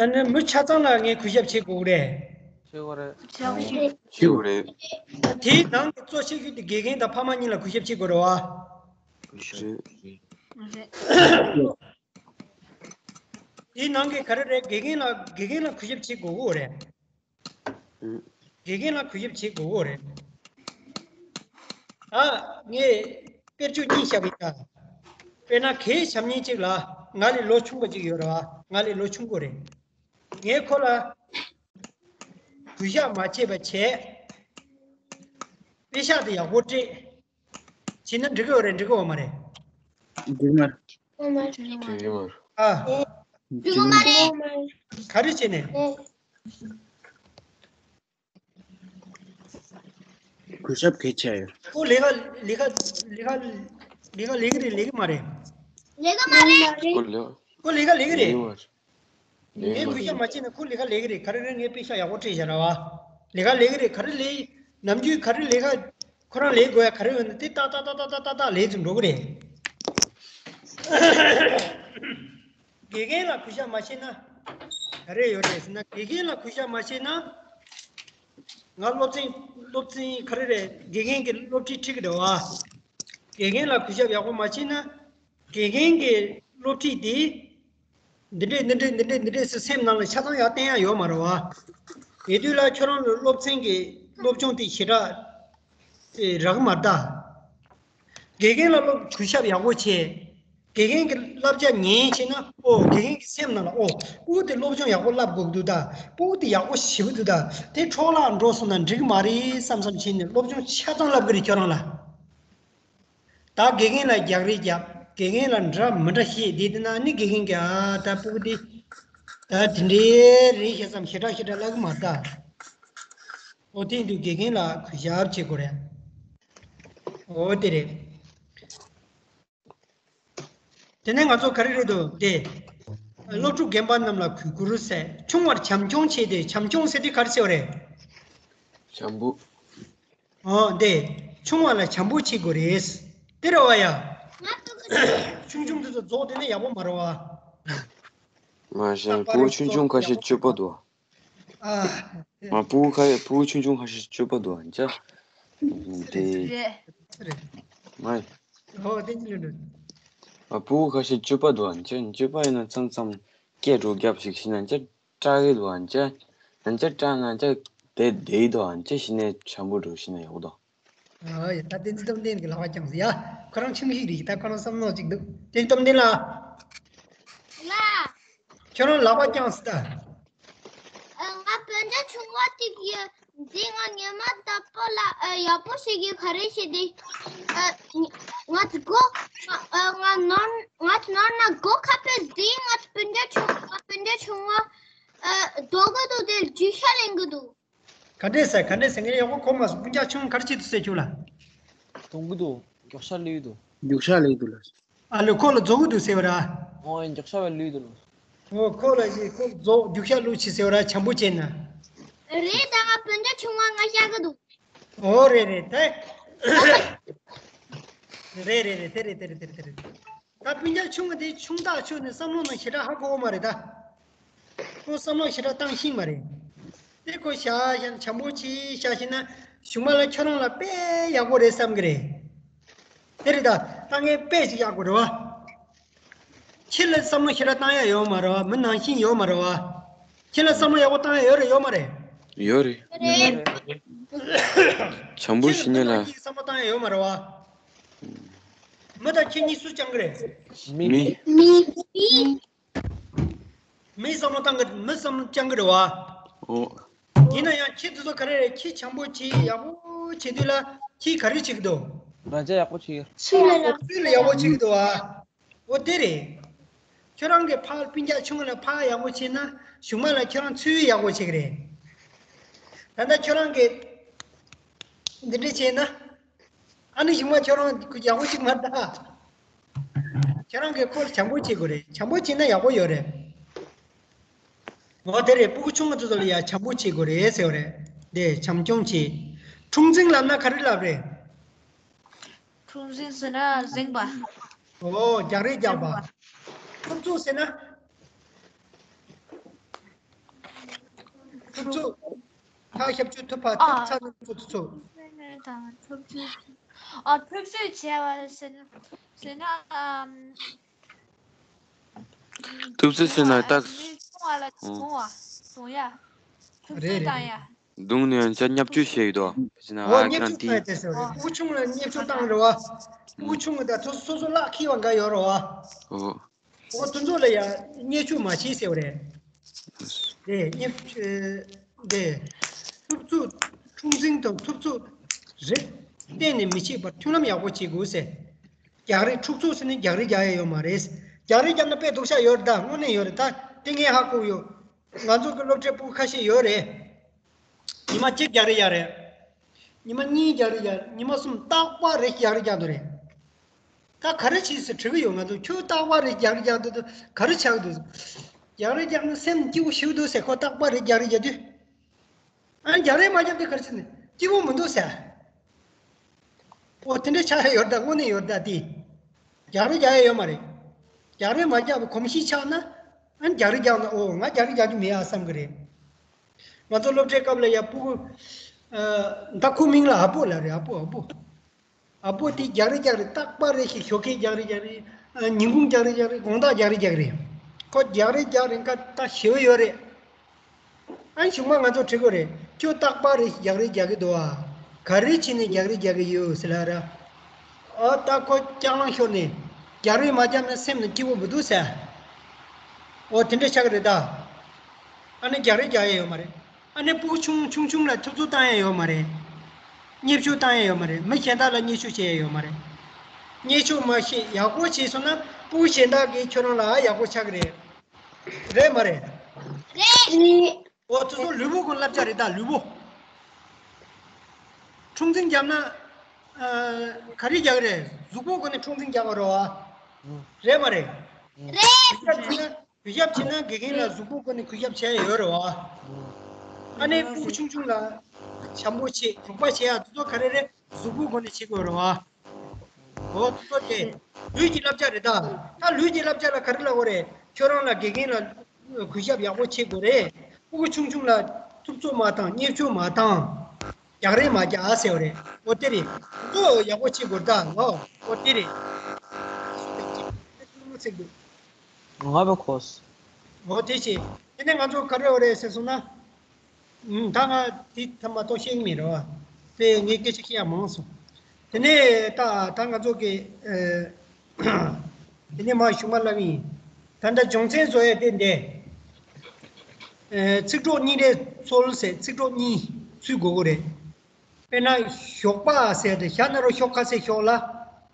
ཨ་ནི་མི་ཆ་ཚང་ལ་ངས་གུས་ཞབས་བྱེད་དགོས་རེད། བྱེད་དགོས་རེད། བྱེད་དགོས་རེད། དེའི་ནང་གི་གཙོ་ཆེ་ཤོས་དེ་དགེ་རྒན་དང་ཕ་མ་གཉིས་ལ་གུས་ཞབས་བྱེད་དགོས་རེད་བ། རེད། དེའི་ནང་གི་ག་རེ་རེད། དགེ་རྒན་ལ་དགེ་རྒན་ལ་གུས་ཞབས་བྱེད་དགོས་ཀྱི་རེད། དགེ་རྒན་ལ་གུས་ཞབས་བྱེད་དགོས་ཀྱི་རེད། ད་ངས་དཔེར་བརྗོད་གཉིས་བཞག་གི་ཡིན་ད། དཔེར་ན་གད་ཆབ་ཉན་ཅིག་ལ་ང་ལས་ལོ་ཆུང་བ་ཅིག་ཡོད་རེད་བ། ང་ལས་ལོ་ཆུང་པོ་རེད། ངས་ཁོ་ལ་གུས་ཞབས་མ་བྱས་པ་བྱས། པེ་ཤག་དེ་ཡག་པོ་སྤྲད། བྱས་ན་འགྲིག་གི་ཡོད་རེད། འགྲིག་གི་ཡོད་མ་རེད། འགྲིག་མ་རེད། འགྲིག་གི་མ་རེད། ཨ། འགྲིག་གི་མ་རེད། ག་རེ་བྱས་ནས། གུས་ཞབས་གལ་ཆེ་ཡོད། ཁོ་ལས་ཀ་ལས་ཀ་ལས་ཀ་ལས་ཀ་ལས་ཀྱི་རེད་ལས་ཀྱི་མ་རེད། ལས་ཀ་མ་རེད། ཁོ་ལས་ཁོ་ལས་ཀ་ལས་ཀྱི་རེད། ལས་ཀྱི་མ་རེད། ངས་གུས་ཞབས་མ་བྱས་ན་ཁོ་ལས་ཀ་ལས་ཀྱི་རེད། ག་རེ་རེད། ངས་པེ་ཤག་ཡག་པོ་སྤྲད་བཞག་ར་བ། ལས་ཀ་ལས་ཀྱི་རེད། ག་རེ་ལས་ནམ་རྒྱུན་ག་རེ་ལས་ཀ་ཁོ་རང་ལས་དགོས་ཡ་ག་རེ་ཡོད་ན་དེ་ཏག་ཏག་ཏག་ཏག་ལས་ཚུར་འགྲོ་གི་རེད། དགེ་རྒན་ལ་གུས་ཞབས་མ་བྱས་ན་ག་རེ་ཡོད་རེད་ཟེར་ན། དགེ་རྒན་ལ་གུས་ཞབས་མ་བྱས་ན། ང་སློབ་ཚན་སློབ་ཚན་ག་རེ་རེད། དགེ་རྒན་གྱི་སློབ་ཁྲིད་ཁྲིད་ཀྱི་རེད་བ། དགེ་རྒན་ལ་གུས་ཞབས་ཡག་པོ་མ་བྱས་ན། དགེ་རྒན་གྱི་སློབ་ཁྲིད་དེ་འདི་འདྲས་འདི་འདྲས་འདི་འདྲས་འདི་འདྲས་སུ་སེམས་ནང་ལ་ཆ་ཚང་ཡག་བསྟན་ཡག་ཡོད་མ་རེད་བ། དེ་དུས་ལ་ཁྱོད་རང་ལ་སློབ་ཚན་གྱི་སློབ་སྦྱོང་དེ་ཞེ་དྲག་དེ་རག་མ་ད། དགེ་རྒན་ལ་སློབ་གུས་ཞབས་ཡག་པོ་བྱས། དགེ་རྒན་གྱི་བསླབ་བྱ་ཉན་བྱས་ན། ཨོ། དགེ་རྒན་གྱི་སེམས་ནང་ལ། ཨོ། སྤུ་གུ་དེ་སློབ་སྦྱོང་ཡག་པོ་བསླབ་དགོས་འདུག་ད། སྤུ་གུ་དེ་ཡག་པོ་ཞེ་པོ་འདུག་ད། དེ་འཕྲོ་བརླག་འགྲོ་སོང་ན་འགྲིག་གི་མ་རེད་བསམ་བསམ་བྱས་ནས་སློབ་སྦྱོང་ཆ་ཚང་བསླབ་གི་རེད་ཁྱོད་རང་ལ། ད་དགེ་རྒན་ལ་རྒྱག་རེས་རྒྱབ། དགེ་རྒན་ལ་འདྲ་མི་འདྲ་བཤད་དེ། དེ་ན་ནི་དགེ་རྒན་གྱིས། ཨ། ད་སྤུ་གུ་དེ་ད་དེ་འདྲའི་རེད་ཤག་བསམ་ཞེ་དྲག་ཞེ་དྲག་ལབ་གི་མ་རེད་ད། ཨོ། དེ་དུས་དགེ་རྒན་ལ་གུས་ཞབས་བྱེད་དགོས་རེད། ཨོ། དེ་རེད། དེ་ནས་ང་ཚོ་ག་རེ་རེད་འདུག་དེ། སློབ་ཕྲུག་རྒན་པ་རྣམས་ལ་གུས་བཀུར་ཟེར། ཆུང་བར་བྱམས་སྐྱོང་བྱས་ཏེ། བྱམས་སྐྱོང་ཟེར་དེ་ག་རེ་ཟེར་བ་རེད། བྱམས་པོ། ཨོ། དེ་ཆུང་བ་ལ་བྱམས་པོ་བྱེད་དགོས་རེད། དེ་རེད་བ་ཡ། ཆུང་ཆུང་དེ་ཚོ་རྫོགས་དེ་ནས་ཡག་པོ་མ་རེད་བ། མ་གཞི་རྟག་པར་སྤུ་གུ་ཆུང་ཆུང་ཁ་ཤས་སྤྱོད་པ་འདུག་ཨ། མ་སྤུ་གུ་ཁ་སྤུ་གུ་ཆུང་ཆུང་ཁ་ཤས་སྤྱོད་པ་འདུག་ཨ་ཅག་དེ། རེད། མ། ཨོ། དེ་ཅི་ལོས་འགྲོ། མ་སྤུ་གུ་ཁ་ཤས་སྤྱོད་པ་འདུག་ཨ་ཅག་སྤྱོད་པ་ཡིན་ན་མཚམས་མཚམས་སྐད་སྒྲོག་རྒྱབ་ཞིག་ཤི་ན་ཅག་སྐྲག་གི་འདུག་ཨ་ཅག་ཨ་ཅག་སྐྲག་ན་ཅག་བསྡད་བསྡད་འདུག་ཨ་ཅག་ཤི་ནས་བྱམས་པོ་འགྲོ་ཤི་ན་ཡག་པོ་འདུག་ཨོ་ཡ། ད་བསྟན་འཛིན་སྟོབས་ལྡན་གྱི་ལག་པ་བརྐྱངས་སོང་ཡ། ཁོ་རང་ཆུང་ཤོས་རེད། ད་ཁོ་རང་བསམ་མནོ་ཅིག་འདུག་བསྟན་འཛིན་སྟོབས་ལྡན་ལགས། ལགས། ཁྱོད་རང་ལག་པ་བརྐྱངས་སོང་ད། ཨ། ང་སྤུན་ཀྱག་ཆུང་བ་གཅིག་ཡོད། འདི་ང་ཉི་མ་ལྟ་བུ་ལ། ཨ། ཡག་པོ་ཞིག་གིས་ག་རེ་བྱེད་དེ། ཨ། ང་ཚོ་སྒོ། ཨ། ང་ནོར། ང་ཚོ་ནོར་ན་སྒོ་ཁ་ཕྱེ་དེ། ང་ཚོ་སྤུན་ཀྱག་ཆུང་། ང་སྤུན་ཀྱག་ཆུང་བ། ཨ། ལྡོག་གི་འདུག་དེ་རྒྱུག་ཤར་ལེན་གི་འདུག་ག་འདྲས་ཟེར། ག་འདྲས་ཟེར། ངས་ཡག་པོ་གོ་མ་སོང་། སྤུན་ཀྱག་ཆུང་ག་རེ་བྱེད་འདུག་ཟེར་ཁྱོད་ལ། ལྡོག་གི་འདུག་རྒྱུག་ཤར་ལེན་གི་འདུག་རྒྱུག་ཤར་ལེན་གི་འདུག་ལ། ཨ་ལོ། ཁོ་ལ་རྫོགས་གི་འདུག་ཟེར་བ་ར། ཨོ། རྒྱུག་ཤར་བ་ལེན་གི་འདུག་ལ། ཨོ། ཁོ་ལ་ཞིག་ཁོ་རྫོགས། རྒྱུག་ཤར་ལེན་གི་ཟེར་བ་ར། བྱམས་པོ་བྱས་ན། རེད། ད་ང་སྤུན་ཀྱག་ཆུང་བ་ང་བཤད་གི་འདུག་ཨོ། རེད་རེད། ད། རེད་རེད་རེད། དེ་རེད་དེ་རེད་དེ་རེད་དེ་རེད། ད་སྤུན་ཀྱག་ཆུང་བ་དེ་ཆུང་ཐག་ཆོད་ནས་བསམ་བློ་ནང་ཞེ་དྲག་ཧ་གོ་བ་མ་རེད་ད། ཁོ་བསམ་བློ་ཞེ་དྲག་བཏང་ཤེས་མ་རེད། དེ་ཁོ་བཞག་བཞག་ན། བྱམས་པོ་བྱས་བཞག་བཞག་ན་གཞུག་མ་ལ་ཁྱོད་རང་ལ་དཔེ་ཡག་པོ་རེད་བསམ་གི་རེད། དེ་རེད་ད། ད་ངས་དཔེ་ཅིག་བཞག་དགོས་རེད་བ། ཁྱི་ལ་བསམ་བློ་ཞེ་དྲག་བཏང་ཡ་ཡོད་མ་རེད་བ། མི་ནང་བཞིན་ཡོད་མ་རེད་བ། ཁྱི་ལ་བསམ་བློ་ཡག་པོ་བཏང་ཡ་ཡོད་རེད་ཡོད་མ་རེད། ཡོད་རེད། རེད། བྱམས་པོ་ཁྱི་ལ་ཞི་མི་ཉེ་ལ། ནང་བཞིན་བསམ་བློ་བཏང་ཡ་ཡོད་མ་རེད་བ། མི་དང་ཁྱི་གཉིས་སུ་སྤྱང་གི་རེད། མི། མི། མི། མི་བསམ་བློ་བཏང་གི། མི་བསམ་བློ་བཅང་གི་རེད་བ། ཨོ། ཡིན་ན་ཡང་ཁྱི་དེ་ཚོ་ག་རེ་རེད། ཁྱི་བྱམས་པོ་བྱེད། ཡག་པོ་བྱེད་དུས་ལ་ཁྱིས་ག་རེ་བྱེད་ཀྱི་འདུག་ར་ཅ་ཡག་པོ་བྱེད། ཚུལ་ལ་ཡག་ཚུལ་ལ་ཡག་པོ་བྱེད་ཀྱི་འདུག་བ། འོ་དེ་རེད། ཁྱོད་རང་གིས་ཕར་སྤུན་ཀྱག་ཆུང་ངུ་ལ་ཕར་ཡག་པོ་བྱེད་ན། གཞུག་མ་ལ་ཁྱོད་རང་ཚུར་ཡག་པོ་བྱེད་ཀྱི་རེད། ད་ལྟ་ཁྱོད་རང་གིས་འདི་འདྲ་བྱས་ན། ཨ་ནི་གཞུག་མ་ཁྱོད་རང་ཡག་པོ་ཞིག་མ་ལྟ། ཁྱོད་རང་གིས་ཁོ་ལ་བྱམས་པོ་བྱེད་དགོས་རེད། བྱམས་པོ་བྱེད་ན་ཡག་པོ་ཡོད་རེད། འོ་དེ་རེད། སྤུ་གུ་ཆུང་ངུ་དེ་ཚོ་ལ་ཡང་བྱམས་པོ་བྱེད་དགོས་རེད་ཟེར་བ་རེད། དེ་བྱམས་སྐྱོང་བྱེད། འཁྲུག་འཛིང་ལབ་ན་ག་རེ་ལབ་རེད། འཁྲུག་འཛིང་ཟེར་ན་འཛིང་བ། འོ་རྒྱག་རེས་རྒྱག་པ། ཐུབ་ཚུགས་ཟེར་ན། ཐུབ་ཚུགས། ཁ་ཞབས་ཀྱུ་ཐུབ་པ། ཐུབ་ཚ་ན་ཐུབ་ཚུགས། ཐུབ་ཚུགས། ཨ། ཐུབ་ཚོད་བྱས་པ་ཟེར་ན། ཟེར་ན། ཨམ། ཐུབ་ཚོད་ཟེར་ན་ད། མི་གསུང་བ་ལ་གསུང་བ། གསུང་ཡ། ཐུབ་ཚོད་བཏང་ཡ། རེད་རེད། གདོང་ནས་ཡང་བྱ་བརྙས་བཅོས་བྱས་ཡོད་དོ། ཟེར་ན། འོ། ཨ། ཁྱེད་རང་བརྙས་བཅོས་བཏང་ཡ་དེ་ཟེར་བ་རེད། སྤུ་གུ་ཆུང་ལ་བརྙས་བཅོས་བཏང་རེད་བ། སྤུ་གུ་ཆུང་གི་ད་ཐུབ་སོ་སོ་ལག་འཁེལ་བ་འགའ་ཡོད་རེད་བ། འོ། འོ་དེ་ཚོ་ལ་ཡང་བརྙས་བཅོས་མ་བྱེད་ཟེར་བ་རེད། དེ་བརྙས། དེ། ཐུབ་ཚོད། འཁྲུག་འཛིང་དང་ཐུབ་ཚོད་རེད། གཏན་ནས་མི་བྱེད་པར་མཐུན་ལམ་ཡག་པོ་བྱེད་དགོས་ཟེར། རྒྱག་རེས། འཁྲུག་ཚོད་ཟེར་ནས་རྒྱག་རེས་རྒྱག་ཡ་ཡོད་མ་རེད། རྒྱག་རེས་རྒྱབ་ན་དཔེ་སྡུག་ཤ་ཡོད་རེད། ད་དངོས་གནས་ཡོད་རེད། ད་དེ་ངས་ཧ་གོ་ཡོད། ང་ཚོ་གི་སློབ་གྲྭའི་སྤུ་གུ་ཁ་ཤས་ཡོད་རེད། ཉི་མ་གཅིག་རྒྱག་རེས་རྒྱག་རེད། ཉི་མ་གཉིས་རྒྱག་རེས་རྒྱག་རེད། ཉི་མ་གསུམ། རྟག་པར་རེ་རྒྱག་རེས་རྒྱག་འདུག་རེད། ད་ག་རེ་བྱས་ཟེར་དྲི་གི་ཡོད། ང་ཚོ་ཁྱོད་རྟག་པར་རེ་རྒྱག་རེས་རྒྱག་འདུག་ད་ག་རེ་ཆགས་འདུག་རྒྱག་རེས་རྒྱག་ན་སེམས་སྐྱིད་པོ་ཞིག་འདུག་ཟེར། ཁོ་རྟག་པར་རེ་རྒྱག་རེས་རྒྱག་དུས། ཨ། རྒྱག་རེས་མ་རྒྱབ་དུས་ག་རེ་བྱས་ནས་སྐྱིད་པོ་མི་འདུག་ཟེར། ཨོ་དེ་འདྲ་ཆགས་ཡ་ཡོད་རེད། ད་དངོས་གནས་ཡོད་རེད། ད་དེ་རྒྱག་རེས་རྒྱག་ཡ་ཡོད་མ་རེད། རྒྱག་རེས་མ་རྒྱབ་པའི་གོམས་གཤིས་ཆགས་ན། ཨ། རྒྱག་རེས་རྒྱག་ན། ཨོ་ང་རྒྱག་རེས་རྒྱག་རྒྱུ་མེད་ཨ་བསམ་གི་རེད། ང་ཚོ་སློབ་གྲྭའི་སྐབས་ལ་ཡ་སྤུ་གུ། ཨ། ད་ཁོ་མིང་ལ་ཨ་པོ་ལབ་རེད། ཨ་པོ། ཨ་པོ། ཨ་པོ་དེ་རྒྱག་རེས་རྒྱག་རེས། རྟག་པར་རེ་ཞིག་ཞོགས་ཀས་རྒྱག་རེས་རྒྱག་རེས། ཨ། ཉིན་གུང་རྒྱག་རེས་རྒྱག་རེས། དགོང་དག་རྒྱག་རེས་རྒྱག་རེས། ཁོ་རྒྱག་རེས་རྒྱག་རེས་ཀ་ད་ཞེ་པོ་ཡོད་རེད། ཨ་ནི་གཞུག་མ་ང་ཚོ་དྲི་གི་རེད། ཁྱོད་རྟག་པར་རེ་ཞིག་རྒྱག་རེས་རྒྱག་གི་འདུག་ཨ། ག་རེ་བྱས་ནས་རྒྱག་རེས་རྒྱག་གི་ཡོད་ཟེར་ལབ་ར། ཨོ་ད་ཁོ་ལྕགས་ལང་ཤོར་ནས་རྒྱག་རེས་མ་བརྒྱབ་ན་སེམས་ནང་སྐྱིད་པོ་མི་འདུག་ཟེར། ཨོ་དེ་འདྲ་ཆགས་ཀྱི་རེད་ད། ཨ་ནི་རྒྱག་རེས་རྒྱག་ཡ་ཡོད་མ་རེད། ཨ་ནི་སྤུ་གུ་ཆུང་ཆུང་ཆུང་ལ་ཐུབ་ཚོད་བཏང་ཡ་ཡོད་མ་རེད། བརྙས་བཅོས་བཏང་ཡ་ཡོད་མ་རེད། མི་གཞན་དག་ལ་བརྙས་བཅོས་བྱེད་ཡ་ཡོད་མ་རེད། བརྙས་བཅོས་མ་བྱེད། ཡག་པོ་བྱས་སོང་ན་སྤུ་གུ་གཞན་དག་གིས་ཁྱོད་རང་ལ་ཡག་པོ་ཆགས་ཀྱི་རེད། རེད་མ་རེད། རེད། འོ་དེ་ཚོ་ལུས་པོ་སྒོ་ནས་བསླབ་བྱ་རེད་ད། ལུས་པོ། འཁྲུག་འཛིང་བརྒྱབ་ན། ཨ། ག་རེ་རྒྱག་གི་རེད། གཟུགས་པོ་སྒོ་ནས་འཁྲུག་འཛིང་རྒྱག་གི་རེད་བ། རེད་མ་རེད། རེད། གུས་ཞབས་བྱས་ན། གུས་ཞབས་བྱས་ན་དགེ་རྒན་ལ་གཟུགས་པོ་སྒོ་ནས་གུས་ཞབས་བྱས་ཡོད་རེད་བ། ཨ་ནི་སྤུ་གུ་ཆུང་ཆུང་ལ་བྱམས་པོ་བྱེད། རོགས་པ་བྱེད་ཡ་དེ་ཚོ་ག་རེ་རེད། གཟུགས་པོ་སྒོ་ནས་བྱེད་དགོས་རེད་བ། འོ་དེ་ཚོ་དེ་ལུས་ཀྱི་བསླབ་བྱ་རེད་ད། ད་ལུས་ཀྱི་བསླབ་བྱ་ལ་ག་རེ་ལབ་དགོས་རེད། ཁྱོད་རང་ལ་དགེ་རྒན་ལ་གུས་ཞབས་ཡག་པོ་བྱེད་དགོས་རེད། སྤུ་གུ་ཆུང་ཆུང་ལ་ཐུབ་ཚོད་མ་བཏང་། བརྙས་བཅོས་མ་བཏང་། རྒྱག་རེས་མ་རྒྱག་ཟེར་བ་རེད། འོ་དེ་རེད། ཁོ་ཡག་པོ་བྱེད་དགོས་ད་ལོ། འོ་དེ་རེད། ང་བ་ཁོས། འོ་དེ་བྱེད། དེ་ནས་ང་ཚོ་ག་རེ་འོ་རེད་ཟེར་སོང་ན། ཨུམ། ད་ང་དེ་ཐ་མ་ཏོག་ཤེས་ཀྱི་མེད་རེད་བ། དེ་ངས་སྐད་ཆ་བཤད་ཡ་མང་སོང་། དེ་ནས་ད་ད་ང་ཚོ་གི། ཨ། དེ་ནས་མ་གཞུག་མ་ལབ་ཡིན། ད་ལྟ་སྦྱོང་ཚན་བཟོ་ཡ་དེ་འདི། ཨ། ཚིག་གྲོགས་གཉིས་རེ་འཚོལ་ཟེར། ཚིག་གྲོགས་གཉིས་ཚུད་དགོས་ཀྱི་རེད། དཔེར་ན་ཞོགས་པ་ཟེར་དེ། ཞ་ན་རོ་ཞོ་ག་ས་ཞོག་ལ་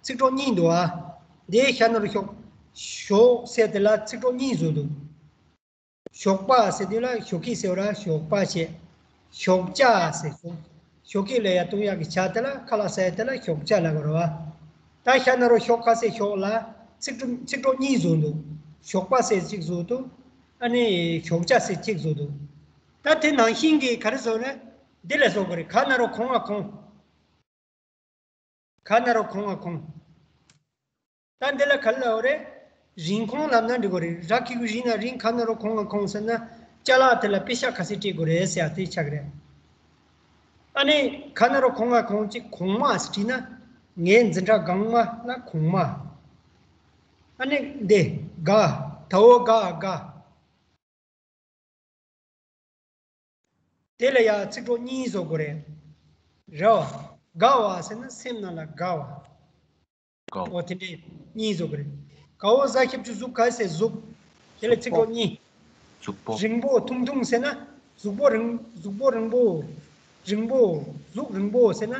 ཚིག་གྲོགས་གཉིས་འདུག་ཨ། དེ་ཞ་ན་རོ་ཞོག་ཞོག་ཟེར་དེ་ལ་ཚིག་གྲོགས་གཉིས་བཟོས་འདུག་ཞོགས་པ་ཟེར་དུས་ལ་ཞོགས་ཀྱི་ཟེར་བ་ར་ཞོགས་པ་བྱས། ཞོགས་ཇ་ཟེར། ཞོགས་ཞོགས་ཀྱི་ལ་ཡ་བཏུང་ཡག་གི་ཇ་དེ་ལ་ཁ་ལག་ཟ་ཡ་དེ་ལ་ཞོགས་ཇ་ལབ་དགོས་རེད་བ། ད་ཞ་ན་རོ་ཞོ་ག་ས་ཞོག་ལ་ཚིག་གྲོགས་ཚིག་གྲོགས་གཉིས་བཟོས་འདུག་ཞོགས་པ་ཟེར་གཅིག་བཟོས་འདུག་ཨ་ནི་ཞོགས་ཇ་ཟེར་གཅིག་བཟོས་འདུག་ད་དེ་ནང་བཞིན་གྱི་ག་རེ་བཟོས་ན་འདི་ལ་བཟོ་དགོས་རེད། ག་ན་རོ་གོ་ང་གོང་། ག་ན་རོ་གོ་ང་གོང་། ད་འདི་ལ་ག་རེ་ལབ་དགོས་རེད། རིང་གོང་ལབ་ན་འགྲིག་གི་རེད། ར་གི་གུ་རི་ན་རིང་། ག་ན་རོ་གོ་ང་གོང་ཟེར་ན་ཅ་ལག་དེ་ལ་པེ་ཤག་ག་ཚོད་སྤྲད་དགོས་རེད་ཟེར་ཡ་དེ་ཆགས་ཀྱི་རེད། ཨ་ནི་ག་ན་རོ་གོ་ང་གོང་གཅིག་གོང་མ་ཟེར་བྲིས་ན། ངའི་འཛིན་གྲྭ་སྒང་མ་ལ་གོང་མ། ཨ་ནི་འདི། དགའ། དའོ་དགའ་དགའ། དེ་ལ་ཡང་ཚིག་གྲོགས་གཉིས་བཟོ་དགོས་རེད། རེད་བ། དགའ་བ་ཟེར་ན་སེམས་ནང་ལ་དགའ་བ། དགའ་བ། འོ་དེ་འདྲས་གཉིས་བཟོ་དགོས་རེད། དགའ་བོ་ཟ་ཁྱབ་ཆུ་གཟུགས་ག་ཟེར་གཟུགས། དེ་ལ་ཚིག་གྲོགས་གཉིས། གཟུགས་པོ། རིང་པོ་ཐུང་ཐུང་ཟེར་ན། གཟུགས་པོ་རིང་གཟུགས་པོ་རིང་པོ། རིང་པོ། གཟུགས་རིང་པོ་ཟེར་ན།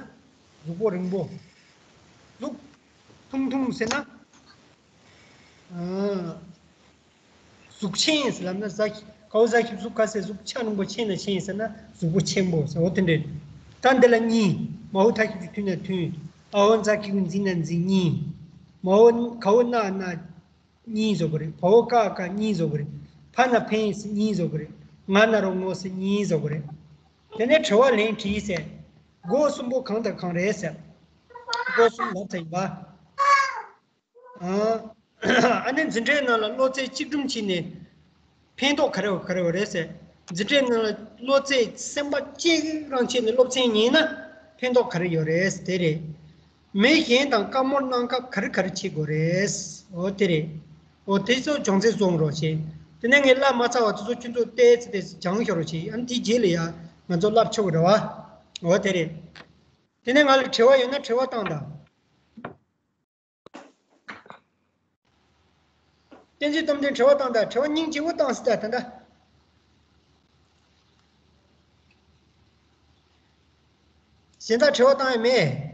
གཟུགས་པོ་རིང་པོ། གཟུགས་ཐུང་ཐུང་ཟེར་ན། ཨ། གཟུགས་ཆེན་ཟེར་ལབ་ན་ཟ་ཁྱི་གའོ་ཟ་ཁྱི་གཟུགས་ག་ཟེར་གཟུགས་ཆ་རིང་པོ་ཆེན་ན་ཆེན་ཟེར་ན་གཟུགས་པོ་ཆེན་པོ་ཟེར་འོ་དེ་འདྲས། ད་འདི་ལ་གཉིས། མའོ་ཐ་ཁྱི་ཆུ་ཐུན་ན་ཐུན། ཨའོ་ཛ་ཁྱི་གུ་འཛིན་ན་འཛིན་གཉིས། མའོ་གའོ་ན་ན་གཉིས་བཟོ་དགོས་རེད། བའོ་ཀ་ཀ་གཉིས་བཟོ་དགོས་རེད། ཕ་ན་ཕན་ཟེར་གཉིས་བཟོ་དགོས་རེད། ང་ན་རོ་ངོ་ཟེར་གཉིས་བཟོ་དགོས་རེད། དེ་ནས་དྲི་བ་ལན་དྲིས་ཟེར། སྒོ་གསུམ་པོ་གང་དང་གང་རེད་ཟེར། སྒོ་གསུམ་ལབ་ཚར་ཡིན་པ། ཨ་ནི་འཛིན་གྲྭའི་ནང་ལ་བློ་རྩེ་གཅིག་སྒྲིམ་བྱས་ནས་ཕན་ཐོགས་ག་རེ་ག་རེ་ཡོད་རེད་ཟེར། འཛིན་གྲྭའི་ནང་ལ་བློ་རྩེ་སེམས་པ་གཅིག་རང་བྱས་ནས་སློབ་ཚན་ཉན་ན་ཕན་ཐོགས་ག་རེ་ཡོད་རེད་ཟེར་དེ་རེད། མི་གཞན་དང་བཀའ་མོལ་གནང་སྐབས་ག་རེ་ག་རེ་བྱེད་དགོས་རེད། འོ་དེ་རེད། འོ་དེ་ཚོ་སྦྱོང་ཚན་བཟོ་རོགས་བྱེད། དེ་ནས་ངས་བསླབ་མ་ཚར་བ་དེ་ཚོ་ཁྱོད་ཚོ་བལྟས་ཚེ་དེ་སྦྱང་ཤོར་རོགས་བྱེད། ཨ་ནི་དེའི་རྗེས་ལ་ཡང་ང་ཚོ་བསླབ་ཆོག་གི་རེད་བ། འོ་དེ་རེད། དེ་ནས་ང་ལ་དྲི་བ་ཡོད་ན་དྲི་བ་བཏང་དང་། བསྟན་འཛིན་སྟོབས་ལྡན་དྲི་བ་བཏང་དང་། དྲི་བ་སྙིང་རྗེ་བོ་བཏང་ཟེར་ད་ད་ལྟ། གཞན་དག་དྲི་བ་བཏང་ཡ་མེད།